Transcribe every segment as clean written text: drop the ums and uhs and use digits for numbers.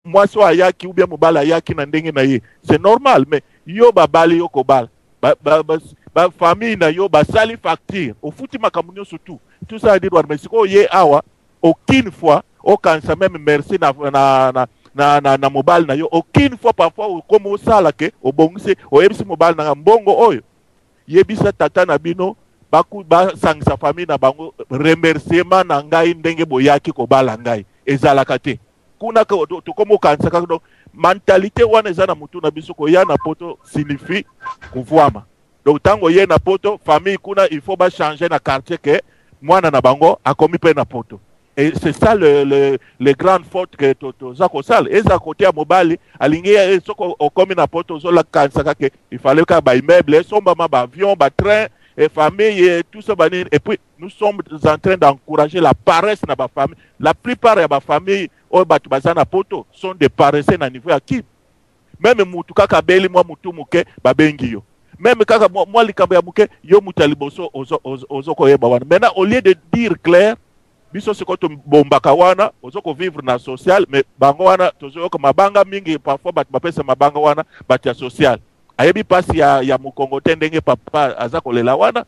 Mwasi oyo ayaki ou bien mobali ayaki na ndenge na ye, c'est normal. Mais yo babali yo kobala, ba, ba, ba, ba famille na yo basali facture, ofuti makambo nyonso, tout tout ça dire wana. Mais sikoyo ye awa, aucune fois okanisa même merci na mobali na yo, aucune fois. Parfois okoma osala ke obongisi, oyebisi mobali na nga mbongo oyo, yebisa tata na bino basangisa famille na bango, remerciement na ngai ndenge boyaki kobala ngai. Ezalaka te kuna. Tokoma okanisa kaka. Donc mentalité wana eza na mutu na biso. Koya na poto signifie kovwama. Donc ntango ye na poto, famille kuna il faut bachanger na quartier ke mwana na bango akomi mpe na poto. Et c'est ça le grande faute que toza kosala. Eza côté ya mobali, alingi soki okomi na poto, ozolakanisaka ke il fallait kaka baimmeuble esombama, baavion, batrain et famille et tout ça, banini. Et puis nous sommes en train d'encourager la paresse na bafamille. La plupart ya bafamille oyo bato baza na poto sont des paresseux na niveau ya kime. Même mutu kaka abeli mwa mutu moke, babengi yo. Même kaka mwa likambo ya moke, yo mutu ya liboso ozo koyeba wana. Maintenant, au lieu de dire clair, biso sikoyo tobombaka wana, ozo kovivre na social. Mais bango wana tozoyoka mabanga mingi. Parfois bato bapesa mabanga wana, bato ya social ayebi mpasi ya mokongo te, ndenge papa aza kolela wana.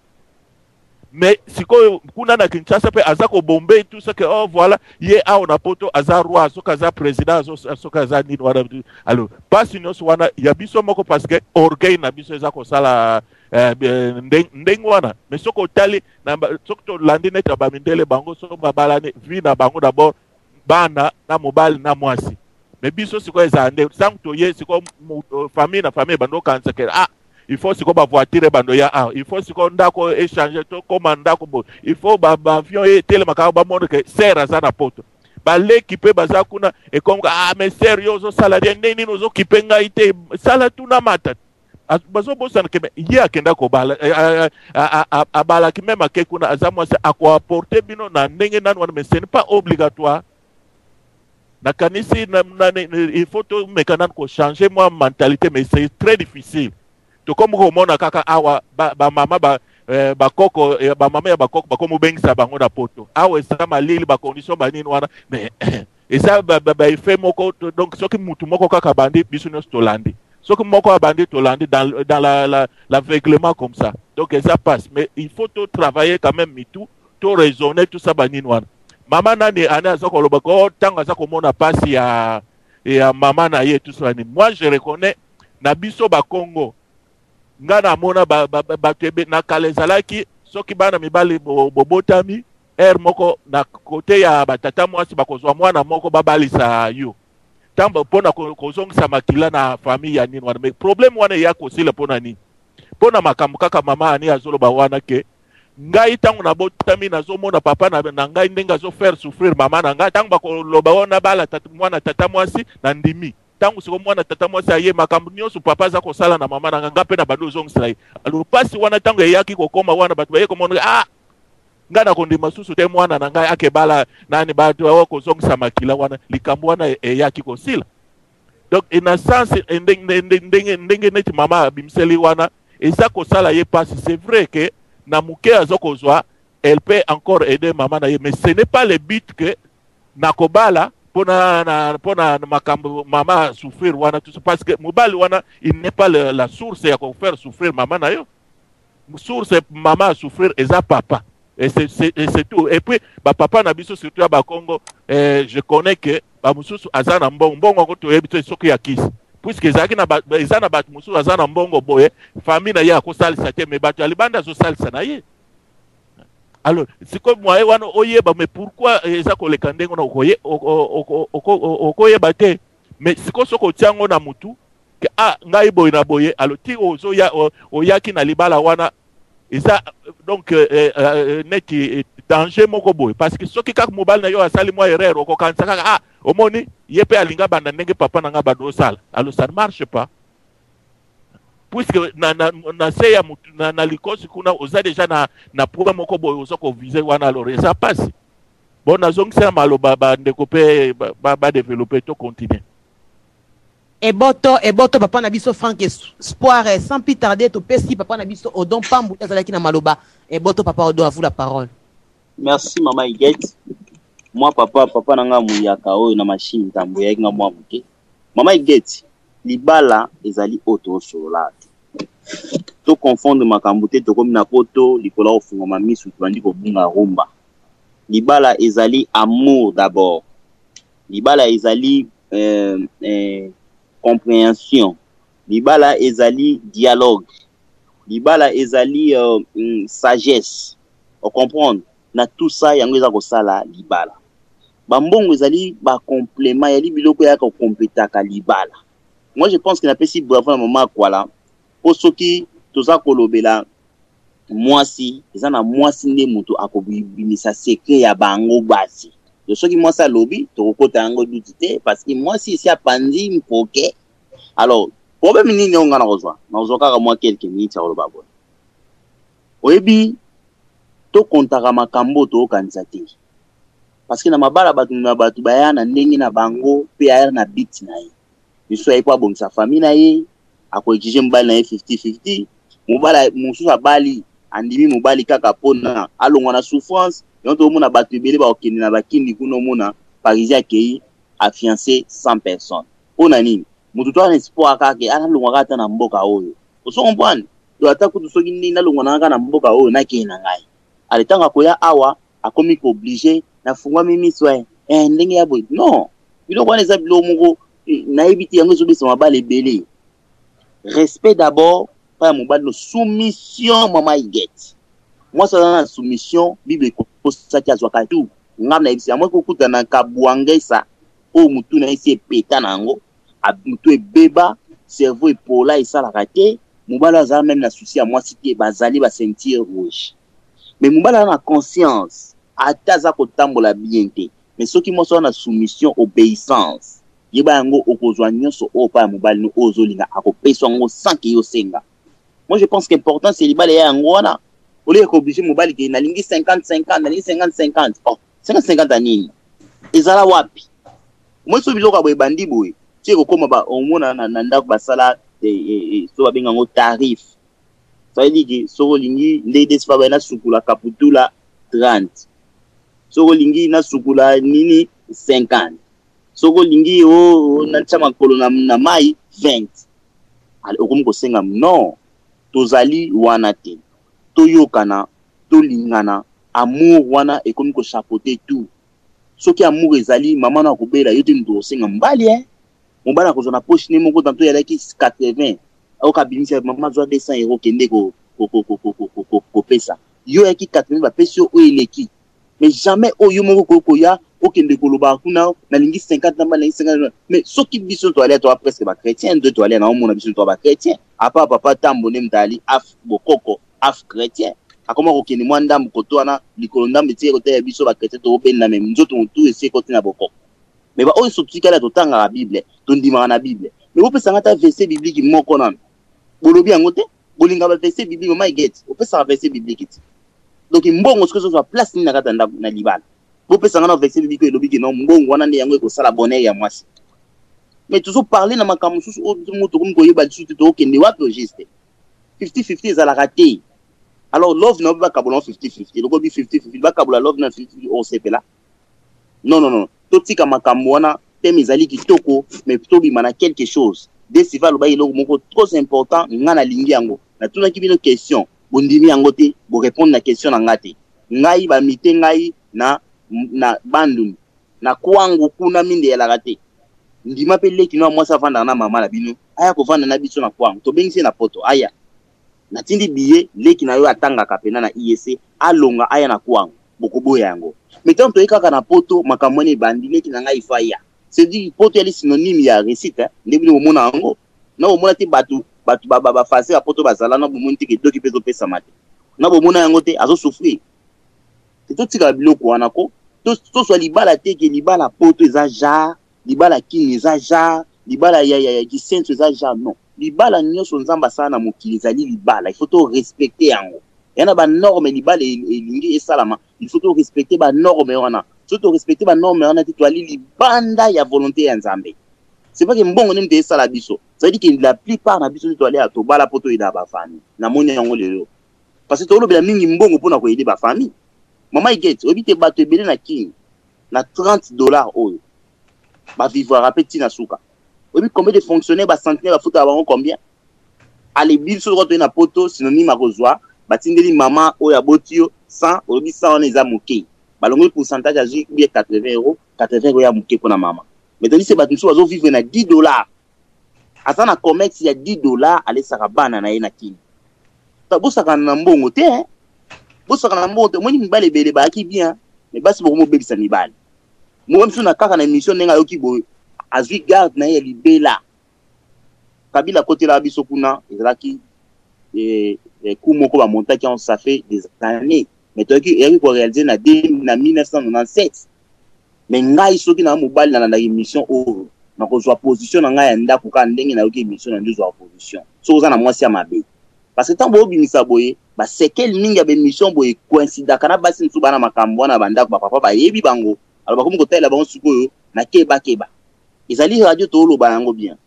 Mais sikoyo kuna na Kinshasa mpe aza kobombe tout ce que, oh voilà, ye awa na poto aza roi, soki aza président, soki aza nini wana. Alors mpasi nyonso wana ya biso moko, parce que orgueil na biso eza kosala ndenge wana. Mais soki otali, soki tolandi neti ya bamindele, bango soki babalani, vie na bango d'abord bana na mobali na mwasi. Mais biso sikoyo ezala nde ntango toye sikoyo, famille na famille ebandi okanisa ke ah, il faut sikoyo bavoiture ebando ya ah, il faut sikoyo ndako échange, tokóma ndako boye, il faut baavion etelemaka, bamona ke sœur aza na poto. Baleki mpe baza kuna, ekomka ah, mais sœur, yo ozosala rien, ndenge nini ozokipe ngai te, sala tuna mata. Bazobosana ke ye akenda kobala, abalaki, même ake kuna aza mwasi, akoapporter bino na ndenge nani wana. Mais ce n'est pas obligatoire. Nakanisi il faut tomeka nani kochanger mwa mentalité, mais c'est très difficile. Tokomi komona kaka awa bamama ba, bakoko, bamama ya bakoko bakomi obengisa bango na poto. Awa eza malili, bacondition banini wana, mais eza baeffet moko. Donc soki mutu moko kaka bandi, biso nyonso tolandi. Soki moko abandi, tolandi dans l'aveuglement comme ça. Donc eza passe, mais il faut to travailler quand même mitu, to raisonner tout ça, banini wana. Mama nani ane aza koloba ko ntango aza komona pasi ya mama na ye, tout ça nini. Moi je reconnais, na biso bakongo, nga namona bato na kala ezalaki soki bana mibali bobotami ere moko, na kote ya batata mwasi bakozwa mwana moko babalisa yo ntango mpona kozongisa makila na famille ya nini wana. Mais problème wana eya kosila mpona nini? Mpona makambo kaka mama ani azoloba wana ke ngai ntango nabotami, nazomona papa na ngai ndenge azofaire souffrir mama na ngai. Ntango bakoloba wana bala tata, mwana tata mwasi, na ndimi. Ntango siko mwana tata mwasi aye, makambo nyonso papa aza kosala na mama na ngai, nga mpe na bandi ozongisela ye. Alors mpasi wana ntango eyaki kokóma wana, bato baye komona, ah, ngai nakondima susu te mwana na ngai akebala nani, bato awa kozongisa makila wana. Likambo wana eyaki kosila. Donc na sens ndenge neti mama abimiseli wana, eza kosala ye mpasi. C'est vrai que na moke aza kozwa, elle peut encore aider mama na ye, mais ce n'est pas le but que nakobala mpona makambo mama souffrir wana tout ça, parce que mobali wana, il n'est pas la source ya kofaire souffrir mama na yo. Source mama souffrir eza papa et c'est tout. Et puis bapapa na biso, surtout ya bakongo, je connais que bamosusu aza na mbongo, mbongo yango toyebi te soki ya kisi, puisque ezalaki na eza na bato mosusu aza na mbongo boye, famille na ye akosalisa te, mais bato ya libanda azosalisa na ye. Alors sikoyo moye wana oyeba, mais pourquoi eza koleka ndenge wana, okoyeba te. Mais sikoyo soki otia yango na mutu ke ah, ngai boye na boye, alors ti ozoya, oyaki na libala wana, eza donc neti danger moko boye, parce que soki kaka mobali na yo asali mwa erreur, okokanisa kaka ah, omoni ye mpe alinga banda ndenge papa na ngai banda osala. Alors ça ne marche pas, puisque na se ya mutu na likosi kuna oza déjà na point moko boye oza koviser wana. Alors eza pasi. Bon, nazongisela maloba bandeko mpe badévelopper, to continue. Eboto, eboto, papa na biso Frank Espoir. Sans plus tarder, topesi papa na biso Odon Pambu, azalaki na maloba. Eboto, papa Odon, à vous la parole. Merci, mama Huguette. Mwa papa, papa na nga muyaka oyo na machine ntambo eyaki nga mwa moke. Mama Igeti, libala ezali oyo tosolola te. To confondre makambo te, tokomi na poto likolo ya kofungwama misu tobandi kobunga rumba. Libala ezali amour d'abord. Libala ezali comprehension. Libala ezali dialogue. Libala ezali sagesse. O comprendre? Na tout ça yango eza kosala libala. Ba mbongo ezali ba complément, yali biloko ya ko complétaka libala. Moi je pense que napesi bravo na mama Akwala po soki toza kolobela mwasi, eza na mwasi nde moto akobimisa secret ya bango basi. Donc soki mwasi alobi tokokota yango duti te parce que mwasi esi apanzi mpoke. Alors problème nini oyo nga nakozwa? Nakozwa kaka mwa quelques minutes ya koloba boye. Oyebi tokontaka makambo toyokanisa te parce que na mabala bato na bato baya na ndenge na bango pe aya na but na ye. Misu aye po abongisa famille na ye, ako exiger mobali na ye 50-50. Mobali mosusu abali andimi mobali kaka pona alongwa na souffrance. Donc tomona bato ebele bakokende na bakindi kuna, omona parisien akei a fiancé 100 personnes. Pona nini? Moto to ana espoir kaka ke alongwa kaka ata na mboka oyo. Ozo comprendre? To ata kutu soki nini nalongwa na kaka na mboka oyo nakei na ngai. Ale tango akoya awa akomi ko obligé nafungwami miso ndenge ya boye. Non, biloko wana eza biloko moko nayebi te yango ezobesa mabala ebele. Respect d'abord pa ya mobali no soumission mama Igete. Mwasi aza na soumission, Bible ekosaki azwaka tout. Nga na yebisi yango ekokuta na kabwangesa oyo mutu na esi epeta na yango, mutu ebeba, cerveau epola esalaka te. Mobali aza même na souci ya mwasi te, bazali ba ceinture rouge. Mais mobali aza na conscience, ata aza kotambola bien te. Mais soki mwasi aza na soumission, obéissance, yeba yango okozwa nyonso oyo pa ya mobali no oyo ozolinga akopesa yango sans que yo senga. Moi je pense que important c'est libala ya yango wana. Au lieu ko obliger mobali ke nalingi 50-50, nalingi 50-50. Oh, 50-50 ya nini? Ezala wapi? Moi so biloko ya boye ebandi boye, tie kokoma ba omona na ndako basala, so babenga yango tarif. Ça veut dire que soki olingi nde desi ba na sukula kaputula 30. Soki olingi na sukula nini 50. Soki olingi o na tia makolo na mai 20. Allez, okomi kosenga non, tozali wana te. Toyokana, tolingana, amour wana ekomi ko chapeauter tout. Soki amour ezali, mama na akobela yo te moto osenga mobali, hein. Mobali akozwa na poche ne moko tantôt yalaki 80. Oka bimisa mama zwa 200 euros kende kopesa. Yo yaki 80 bapesi yo oyo eleki. Mais jamais oyo moko koyo koya okende koloba kuna nalingi 50 na nalingi 50. Mais soki biso toalia toa presque ba chrétien, deux toalia na omona biso toa ba chrétien. Apa papa tambo ne mtali af bokoko af chrétien. Akoma kokende mwa ndambo koto wana likolo ndambo etie koteya biso ba chrétien tobenda mais nzoto motu esie koti na bokoko. Mais ba oyo sotikala totangaka Bible, tondimaka na Bible. Mais bopesanga ata verset biblique moko nanu. Bolobi yango te, bolinga ba verset biblique, mama Igete, opesaka verset biblique te. Donc mbongo soki ezozwa place nini na kati ya ndako na libala. Bopesanga na verset biblique oyo elobi ke non mbongo wana nde yango ekosala bonheur ya mwasi. Mais tozo parler na makambo mosusu oyo biso moko tokomi koyeba lisusu te tokokende wapi au juste. 50-50 ezalaka te. Alors love na yo bakabola 50-50, lokobi 50-50 bakabola love na 50-50 osepela. Non non non, totika makambo wana, thème ezali kitoko mais tobima na quelque chose. Desiva alobaki eloko moko trop important, nga nalingi yango. Natunaki bino question, bondimi yango te, bo répondre na question na nga te. Ngai ba mite ngai na Bandundu, na Kwangu kuna minde yalaka te. Ndima pe leki no mwasi avandaka na mama na bino, aya kovanda na biso na Kwangu, tobengisi ye na poto, aya. Natindi billet, leki na yo atangaka pena na IEC, alonga aya na Kwangu, bokoboya yango. Mais tant toye kaka na poto, makambo wana ebandi, leki na ngai fa ya. C'est dit poto yali synonyme ya réussite, hein? Nde bino bomona yango. Na bomona te bato, bato ba, ba, ba phase ya poto bazala, na bomoni te ke doki pe ezopesama te. Na bomona yango te, azo souffrir. Te totikala biloko wana ko, tozwa libala te ke libala poto eza genre, libala kini eza genre, libala ya kisenso eza genre, non. Libala nyonso Nzambe asala na mokili ezali libala, il faut to respecter yango. Ya na ba norme libala elingi esalama, il faut to respecter ba norme wana. So to respecter ba norme wana te, toali libanda ya volonté ya Nzambe. C'est pas que mbongo nde esala biso. Ça veut dire que la plupart na biso toali ya tobala po toyeda ba famille. Na moni yango lelo. Parce que tolobela mingi mbongo pona koyede ba famille. Mama Igete, oyebi te bato ebele na King. Na 30 $ oyo bavivraka mpe ntina suka. Oyebi combien de fonctionnaire, basentinelle, bafutaka bango combien? Ale biso soki toye na Poto, synonyme akozwa, batindeli mama oyo aboti yo 100, olobi 100 wana eza moke, balongoli pourcentage, azwi bien 80 euro. 80 euro ya moke mpona mama. Mais tandis que bato mosusu bazovivre na 10 $, aza na commerce ya 10 $, alesaka bana na ye na kini. Bosakana na mbongo te, hein? Bosakana na mbongo te. Omoni mibali ebele bayaki bien, mais basi bokomobebisa mibali. Moko mosusu na kaka na émission, ndenge ayoki boye, azwi garde na ye ya libela. Kabila akotelaka biso kuna, ezalaki coup moko bamontaki yango, ça fait des années, mais toyaki eyaki koréaliser na 1997. Mais ngai, soki na mobali nalandaka émission oyo, nakozwa position na ngai ya ndako kaka ndenge nayoki émission na nde ozwaka position soki oza na mwasi ya mabe, parce que ntango boobimisa boye basekele mingi ya baémission boye, coïncidaka na basi mosusu bana makambo wana bandako, bapapa bayebi bango. Alors bakomi kotalela bango sikoyo na kebakeba. Ezali radio, tooloba yango bien.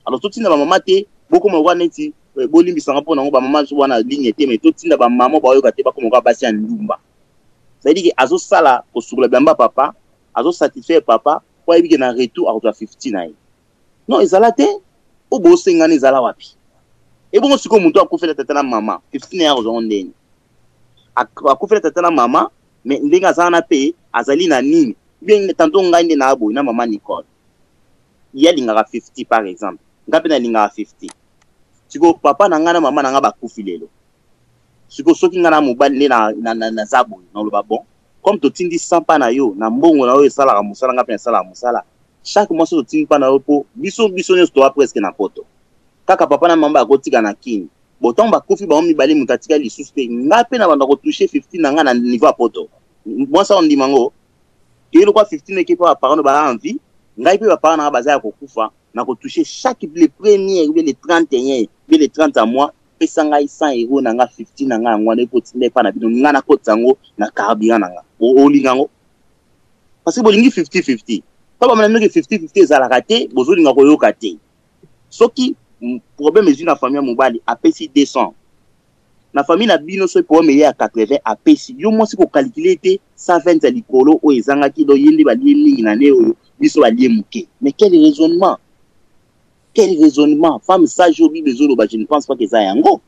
Alors totinda bamama te, bokoma lokola neti bolimbisanga mpo nango, bamama mosusu wana ligne te, mais totinda bamama baoyoka te, bakoma lokola basi ya ndumba. C'est-à-dire ke azosala kosukola bilamba papa, azosatisfaire papa po ayebi ke na retour akozwa 50 na ye. Non, ezala te oyo bosengana ezala wapi? Ebongo sikoyo moto akufela tata na mama, 50 na ye akozwango ndeni? Akufela tata na mama, mais ndenge aza wana mpe azali na nini? Bien, tantôt ngai nde naa boye na mama Nicole, ye alingaka 50 par exemple, ngai mpe nalingaka 50. Sikoyo papa na ngai na mama na ngai bakufi lelo. Sikoyo soki ngai na mobali nde naza boye, naloba: bon, comme totindi 100 mpa na yo na mbongo na oyo esalaka mosala, ngai mpe nasalaka mosala chaque mois, so totindi mpa na yo, mpo biso nyonso toa presque na Poto, kaka papa na mama bakotika na Kini. Bon, ntango bakufi bango mibale, moto atikali lisusu te, ngai mpe na banda kotouche 15 na ngai na niveau ya Poto. Mwasi awa ndima ngo keye lokwa 15 eke mpo baparent no baa en vie, ngai mpe baparent na ngai baza ya kokufa, na kotouche chaque le premier ou bien le 31 bien le 30 ya mois. Pesa ngai 100 € na nga, 15 na ngai yango wana ekotinda epa na bino, ngai nakotisa yango na carburant na nga. Olinga yango parce que bolingi 50 50. To bamona ndenge 50 50 ezalaka te, bozolinga koyoka te. Soki problème ezwi na famille ya mobali, apesi 200 na famille na bino. Soki problème eye ya 80, apesi yo mwasi, kocalculer te 120 ya likolo oyo ezangaki. Do ye nde balie mingi na nde oyo biso balie moke. Mais quel raisonnement, quel raisonnement! Femme sage oyo Bible ezoloba, je ne pense pas que eza yango.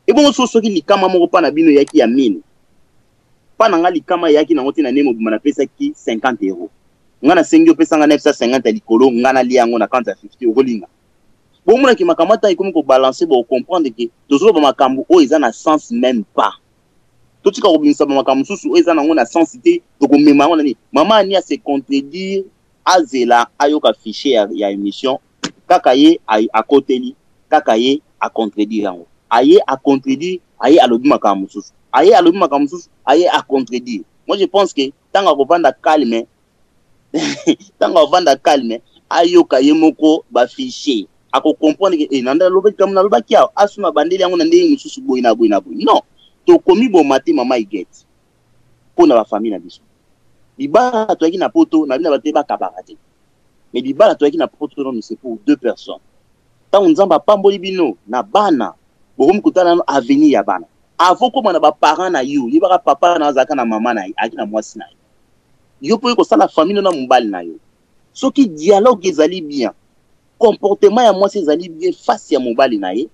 Ebongo so soki likama moko mpa na bino eyaki ya mine, mpa na nga likama eyaki nango te, na nde mobima napesaki 50 €, nga nasengi opesanga 950 ya likolo, nga nalia yango na kante ya 50, okolinga? Bomonaki makambo ata ekomi kobalancer, bocomprendre ke tozoloba makambo oyo eza na sens même pas. Totika kobimisa bamakambo mosusu oyo eza nango na sens te. Tokomema yango na nini? Mama Ani ase contredire, azela ayoka fichier ya émission. Kaka ye akoteli, kaka ye acontredire yango, aye acontredire, aye alobi makambo mosusu, aye alobi makambo mosusu, aye acontredire. Moi, je pense que ntango akovanda calme, ntango akovanda calme, ayoka ye moko bafichier, akocomprendre ke eh, nanda nalobaki, nalobaki awa, asuna bandeli yango na ndenge mosusu, boye na boye na boye. Non, tokomi boma te, mama Igete, mpo na bafamille na biso. Libala toyaki na Poto na bino, bato bakabaka te, mais libala toyaki na Poto, non, c'est pour deux personnes. Ntango Nzambe apamboli bino na bana, bokomi kotala nano avenir ya bana avant koma na baparent na yo. Yebaka papa na azalaka na mama na ye, ayaki na mwasi na ye. Yo mpo kosala famille na mobali na yo, soki dialogue ezali bien, comportement ya mwasi ezali bien face ya mobali na ye,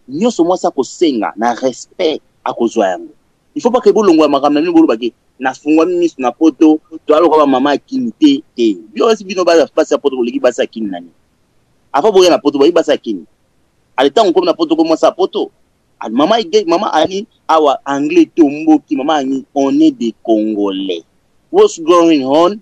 nyonso mwasi akosenga na respect, akozwa yango. Il faut pas ke bolongo ya makambo na bino, bolobake nafungwami miso na Poto, toaloka bamama ya Kini te. Te, bino bino basi ya Poto boleki basi ya Kini na nini? Avant boya na Poto, bayi basi ya Kini. Ale, ntango okomi na Poto, komi mwasi ya Poto. Mama, mama Ani awa anglais tomboki. Mama Ani, on est des Congolais, what's going on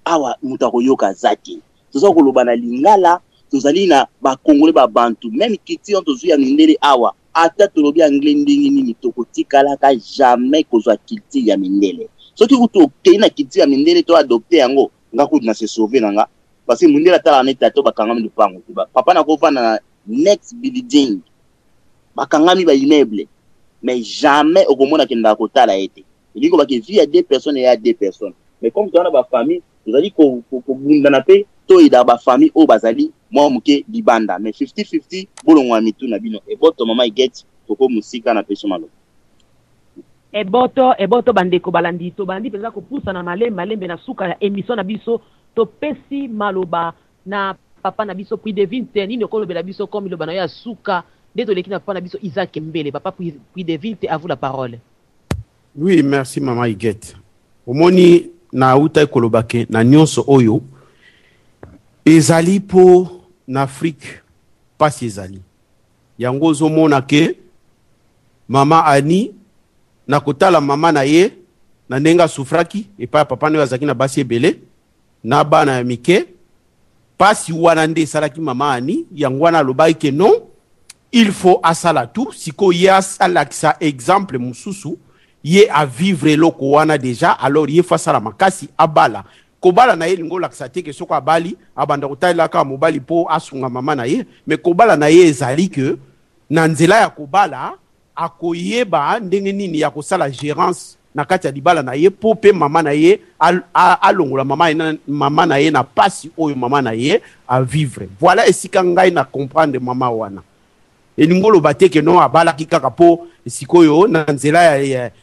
awa? Moto akoyoka aza te. Toza koloba na lingala, tozali na bacongolais, babantu, même culture tozwi ya mindele awa. Ata tolobi anglais ndenge nini, tokotikalaka jamais kozwa culture ya mindele. Soki kutu okei na culture ya mindele to adopte yango, nga kutu na se sauve na nga, parce que mondele atalaka neti ata bakangami lupango te. Papa nakovanda na next building, bakangami baimmeuble, mais jamais okomona kendaka kotala ye te. Elingi kobake vie ya deux personnes eya deux personnes. Mais comme toza na bafamille, tozali kobundana mpe toyedaka bafamille oyo bazali mwa moke libanda. Mais 50-50, bolongwa mitu na bino. Eboto, mama Iget, toko mosika na peso maloba. Eboto, eboto bandeko balandi, tobandi mpenza kopusana malembe malembe na suka ya emission na biso. Topesi maloba na papa na biso Pridevinte, nini okolobela biso comme liloba na yo ya suka nde toleki na papa na biso Isaac Mbele. Papa Pridevinte, à vous la parole. Oui, merci mama Huguette. Omoni na utaki koloba ke na nyonso oyo ezali po na Afrique pasi ezali. Yango ozomona ke mama Annie na kotala mama na ye na ndenge asufraki epai ya papa na ye azalaki na basi ebele na bana ya mike, pasi wana nde esalaki mama Annie. Yango wana alobaki ke non, il faut asala tout. Sikoyo ye alakisa exemple mosusu, ye avivre eloko wana déjà, alors ye faut asala makasi abala. Kobala na ye elingi olakisa te ke soki abali abanda kotalela kaka mobali mpo asunga mama na ye, mais kobala na ye ezali ke na nzela ya kobala akoyeba ndenge nini ya kosala gérance na kati ya libala na ye mpo mpe mama na ye alongola mama na ye na pasi oyo mama na ye avivre. Voilà esika ngai na comprendre mama wana. Elingi oloba te ke non, abalaki kaka mpo sikoyo na nzela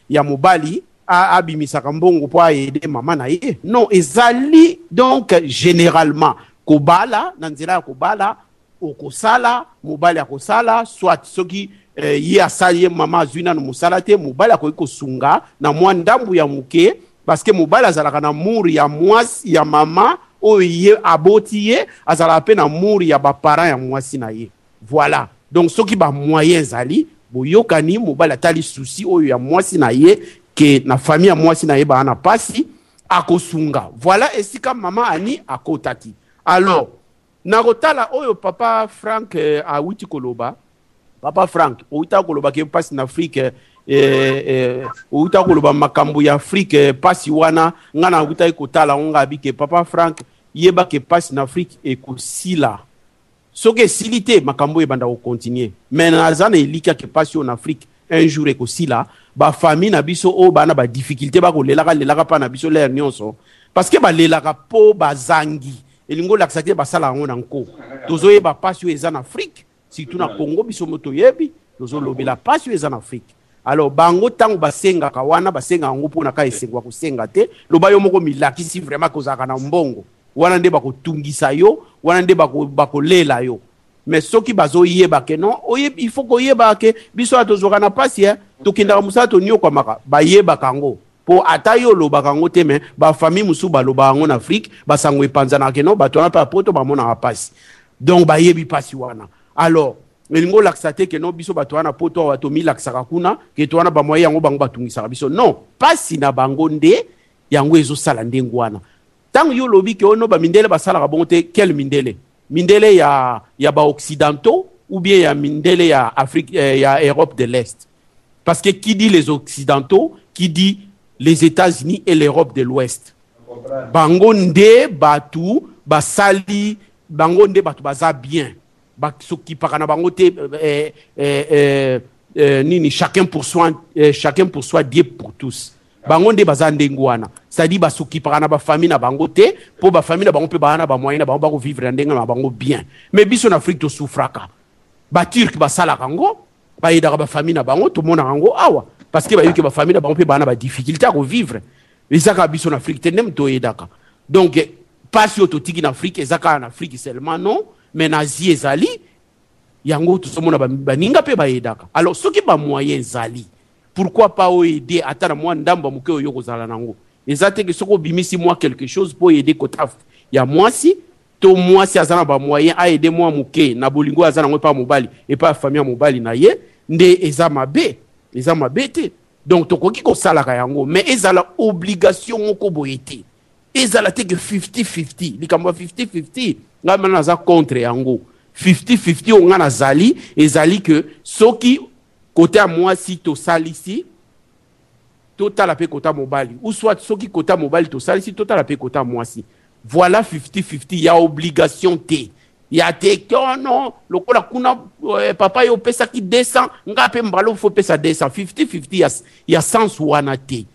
ya mobali abimisaka mbongo mpo aede mama na ye. Non, ezali donc généralement kobala na nzela ya kobala, okosala, mobali akosala, soit soki ye asali, ye mama azwi nano mosala te, mobali akoki kosunga na mwa ndambu ya moke, parce que mobali azalaka na mur ya mwasi ya mama oyo ye aboti ye, azalaka mpe na mur ya baparent ya mwasi na ye. Voilà, donc soki bamoyen ezali, boyokani, mobali atali souci oyo ya mwasi na ye ke na famille ya mwasi na ye baa na pasi, akosunga. Voilà esika mama Ani akotaki. Alors na kotala oyo papa Frank awuti koloba, papa Frank owuta koloba ke mpasi na Afrique, owuta koloba makambo ya Afrique, mpasi wana nga na wutaki kotala ngo, nga abi ke papa Frank, yeba ke mpasi na Afrique ekosila. Soki esili te, makambo oyo ebanda kocontinue, mais naza na elikya ke mpasi oyo na Afrique un jour ekosila. Bafamille na biso oyo baa na badifficulté, bakolelaka lelaka mpa na biso lere nyonso, parce que balelaka mpo bazangi. Elingi olakisa te basala yango na nko. Tozoyeba mpasi oyo eza na Afrique, surtout na Congo. Biso mo toyebi, tozolobela mpasi oyo eza na Afrique. Alors bango ntango basengaka wana, basengaka yango mpona ka esengo ya kosenga te. Loba yo moko milakisi vraiment kozalaka na mbongo wana nde bakotungisa yo, wana nde bakolela yo. Mais soki bazoyeba ke non, oyebi, il faut koyeba ke biso awa tozwaka na mpasi, tokendaka mosala, toniokwamaka, bayebaka yango. Mpo ata yo olobaka yango te, mais bafamille mosusu balobaka yango na Afrique, basango epanzanaka ke non, bato wana mpe ya poto bamonaka mpasi, donc bayebi mpasi wana. Alors elingi olakisa te ke non, biso bato wana poto awa tomilakisaka kuna ke to wana bamoye yango bango batungisaka biso. Non, mpasi na bango nde yango ezosala ndenge wana. Ntango yo olobi ke ono bamindele basalaka bongo te, quel mindele? Mindele ya baoccidentaux ou bien ya mindele ya Afrique, ya Europe de l'Est? Parce que qui dit les Occidentaux, qui dit les États-Unis et l'Europe de l'Ouest. Bango nde batu basali, bango nde batu baza bien, basokipaka na bango te, nini, chacun pour soi, chacun pour soi, Dieu pour tous. Bango nde baza ndenge wana, c'est-à-dire basokipaka na bafamille na bango te, mpo bafamille na bango mpe baa na bamoyen na bango, bakovivre na ndenge na bango bien. Mais biso na Afrique tosufraka. Baturke basalaka yango, bayedaka bafamille na bango, tomonaka yango awa, parce que bayebi ke bafamille na bango mpe baa na badifficulté ya kovivre. Eza kaka biso na Afrique te nde toyedaka. Donc mpasi oyo totiki na Afrique eza kaka na Afrique seulement? Non, mais na Asie ezali yango, tozomona baninga mpe bayedaka. Alors soki bamoyen ezali, pourquoi pas oaider ata na mwa ndambo ya moke oyo kozala nango? Eza te ke soki obimisi mwa quelque chose mpo oaider kota ya mwasi, to mwasi aza na bamoyen, aide mwa moke na bolingo oyo aza nango epai ya mobali, epai ya famille ya mobali na ye, nde eza mabe? Eza mabe te. Donc tokoki kosalaka yango, mais ezala obligation moko boye te. Ezala te ke 50-50. Likambo ya 50-50, ngai mana naza contre yango. 50-50 oyo ngai nazali, ezali ke soki kote ya mwasi tosalisi, totala mpe kota mobali, ou soit soki kota mobali tosalisi, totala mpe kota mwasi. Voilà 50-50 ya obligation te, ya te ke oh non, lokola kuna papa yo opesaki 200, nga mpe mbala faut opesa 200. 50-50 ya sens wana te,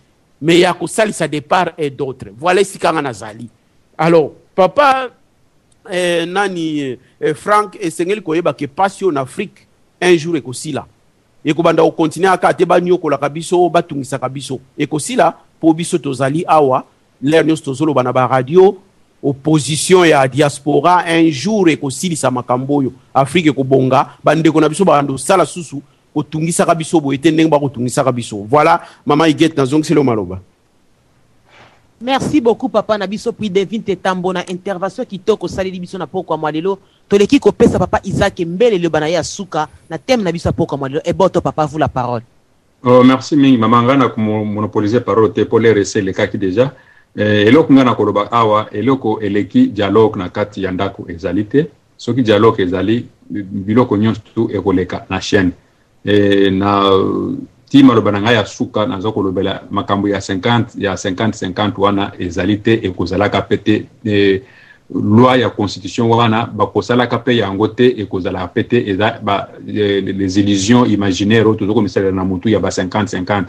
mais ya kosalisa de part et d'autre. Voilà esika nga nazali. Alors papa nani, Frank, esengeli koyeba ke pasi oyo na Afrique un jour ekosila. Ekobanda kokontinue kaka te, banyokolaka biso, batungisaka biso. Ekosila mpo biso tozali awa, l'heure nyonso tozoloba na baradio, opposition ya diaspora un jour ekosilisa makambo oyo. Afrique ekobonga, bandeko na biso babanda kosala susu kotungisaka biso boye te ndenge bakotungisaka biso. Voilà, mama Huguette, nazongiseli yo maloba. Merci beaucoup papa na biso Pridevin Tetambo na intervention kitoko osaleli biso na pokwa mwa lelo. Toleki kopesa papa Isaac Mbele liloba na ye ya suka na thème na biso ya pokwa mwa lelo. Eboto papa, vous la parole. Oh, merci mingi mama, ngai na monopoliser parole te po l'heure esi elekaki deja. Eloko ngai na koloba awa, eloko eleki dialogue na kati ya ndako ezali te. Soki dialogue ezali, biloko nyonso tu ekoleka na chaîne. Na ti maloba na ngai ya suka, naza kolobela makambo ya 50 ya 50 50 wana ezali te, ekozalaka pe te. Loi ya constitution wana bakosalaka pe yango te, ekozalaka pe te. Eza les illusions imaginaires oyo tozo komisalela na mutu ya ba 50 50.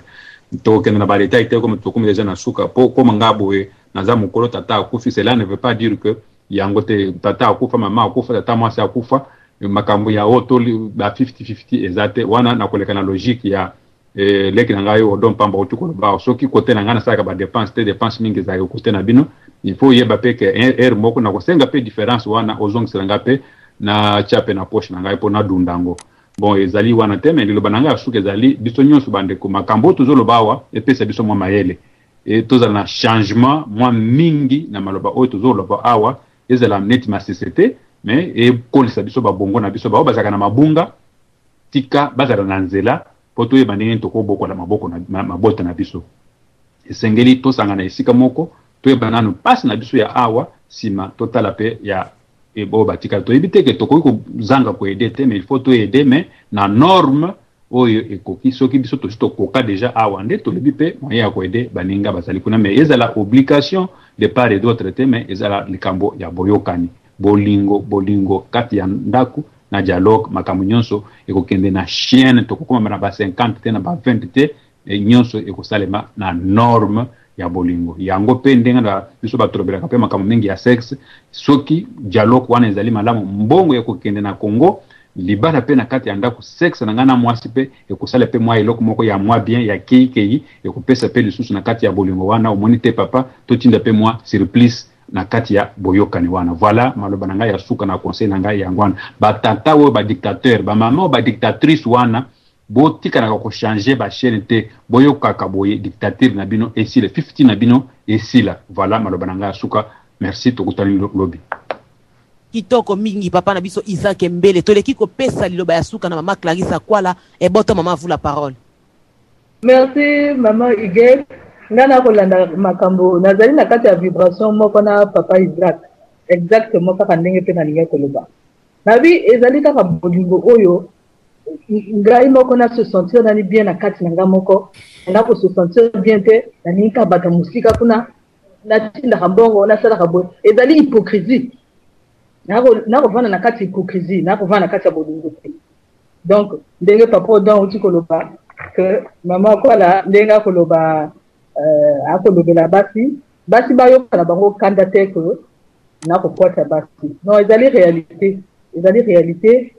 Tokokende na ba détail te, comme tokomi deja na suka. Po koma nga boye, naza mokolo, tata akufi, cela ne veut pas dire que yango te. Tata akufa, mama akufa, tata mwasi akufa, makambo ya oyo to ba 50-50 eza te. Wana nakoleka na logique ya leki na ngai Odon Pamba oti koloba, soki kote na ngai nasalaka ba dépense te, dépense mingi ezalaka kote na bino. Il faut oyeba pe ke heure moko nakosenga pe différence wana, ozongisela ngai pe na tia pe na poche na ngai po nadunda yango. Bon, ezali wana te, mais liloba na ngai ya suka ezali biso nyonso bandeko, makambo oyo tozoloba awa epesa biso mwa mayele, tozala na changement mwa mingi na maloba oyo tozoloba awa, ezala neti masese te, mais ekolisa biso babongo na biso. Baoyo bazalaka na mabunga, tika bazala na nzela po toyeba ndenge nini tokobokola maboko na mabota na biso. Esengeli tosangana esika moko, toyeba nanu mpasi na biso ya awa, nsima totala pe ya oyo batikali. Toyebi te ke tokoki kozanga koede te, mais il faut toede, mais na norme oyo ekoki. Soki biso tosi tokoka deja awa, nde tolobi pe moyen ya koede baninga bazali kuna, mais ezala obligation de part et d'autre te, mais ezala likambo ya boyokani, bolingo, bolingo kati ya ndako na dialogue. Makambo nyonso ekokende na chaîne, tokokoma na ba 50 te, na ba 20 te, nyonso ekosalema na norme ya bolingo. Yango pe ndenge na biso batolobelaka pe makambo mingi ya sexe, soki dialogue wana ezali malamu, mbongo ekokende na Congo, libala pe na kati ya ndako, sexe na ngai na mwasi pe ekosala pe mwa eloko moko ya mwa bien ya keikei, ekopesa pe lisusu na kati ya bolingo wana. Omoni te papa, totinda pe mwa surplus na kati ya boyokani wana. Voilà maloba na ngai ya suka na conseil na ngai yango wana. Ba tata oyo ba dictateur, ba mama oyo ba dictatrice wana, botikalaka ko changer ba chaîne te, boyokaka boye dictature na bino esila, 50 na bino esila. Voilà maloba na ngai ya suka. Merci, tokutani lobi. Kitoko mingi papa na biso Isaac Mbele. Toleki kopesa liloba ya suka na mama Clarisse Akwala. Eboto mama, vous la parole. Merci mama Huguette. Nga na kolanda makambo, nazali na kati ya vibration moko na papa Isaac. Exactement kaka ndenge pe nalingi koloba. Nabi ezali kaka bolingo oyo ngai moko na se sentir nani bien na kati na ngai moko, na ko se sentir bien te, nalingi kaka bato ya mosika kuna, natindaka mbongo, nasalaka boye. Ezali hypocrisie. Nakovanda na kati hypocrisie, nakovanda na kati ya bolingo te. Donc ndenge papa Odon auti koloba que mama Akwala ndenge akoloba, akolobela basi, basi bayoka na bango kanda te que nakopwata basi. Non, ezali réalité, ezali réalité.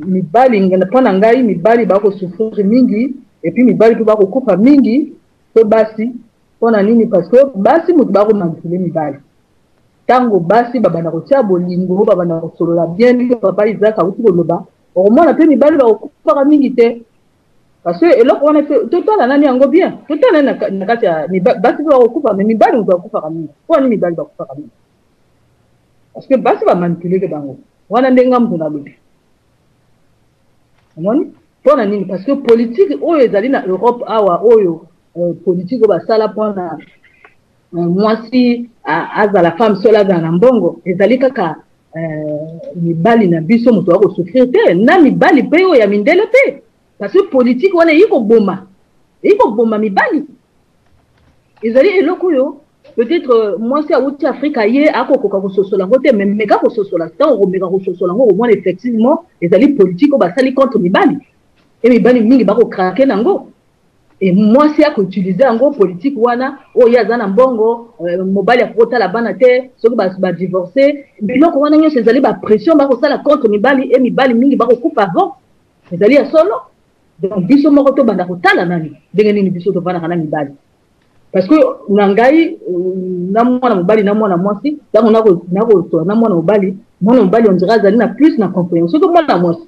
Mibali, mpo na ngai, mibali bakosouffrir mingi, et puis mibali mpe bakokufa mingi to basi. Mpo na nini? Parce que basi moto bakomanipuler mibali. Tango basi babanda kotia bolingo, babanda kosolola bien, ndenge papa Isaac auti koloba, okomona mpe mibali bakokufaka mingi te. Parce que eloko wana totala nani yango bien, totala nani na kati ya basi mpe bakokufa, mais mibali moto bakufaka mingi. Mpo nini mibali bakufaka mingi? Parce que basi bamanipuleke bango. Wana ndenge nga moto nalobi. Omoni? Mpo na nini? Parce que politique oyo ezali na Europe awa, oyo politique oyo basala mpona mwasi azala femme seule, azala na mbongo, ezali kaka mibali na biso moto akosouffrir te, na mibali mpe oyo ya mindele mpe. Parce que politique wana eyi koboma, eyi koboma mibali. Ezali eloko oyo peut-être mwasi awuti Afrika ye akokoka kososola yango te, mais meka kososola, ntango okomeka kososola yango okomona effectivement ezali politique oyo basali contre mibali, e mibali mingi bakokrake nango. E mwasi akoutilize yango politique wana, oyo ye aza na mbongo, mobali akoki kotala bana te soki ba divorce. Biloko wana nyonso ezali ba pression bakosala contre mibali, e mibali mingi bakokufa avant. Ezali ya solo. Donc biso moko tobanda kotala nani ndenge nini biso tovandaka na mibali. Parce que na ngai na mwana mobali na mwana mwasi, ntango nakosola na mwana mobali, mwana mobali on dirait azali na plus na compréhension que mwana mwasi.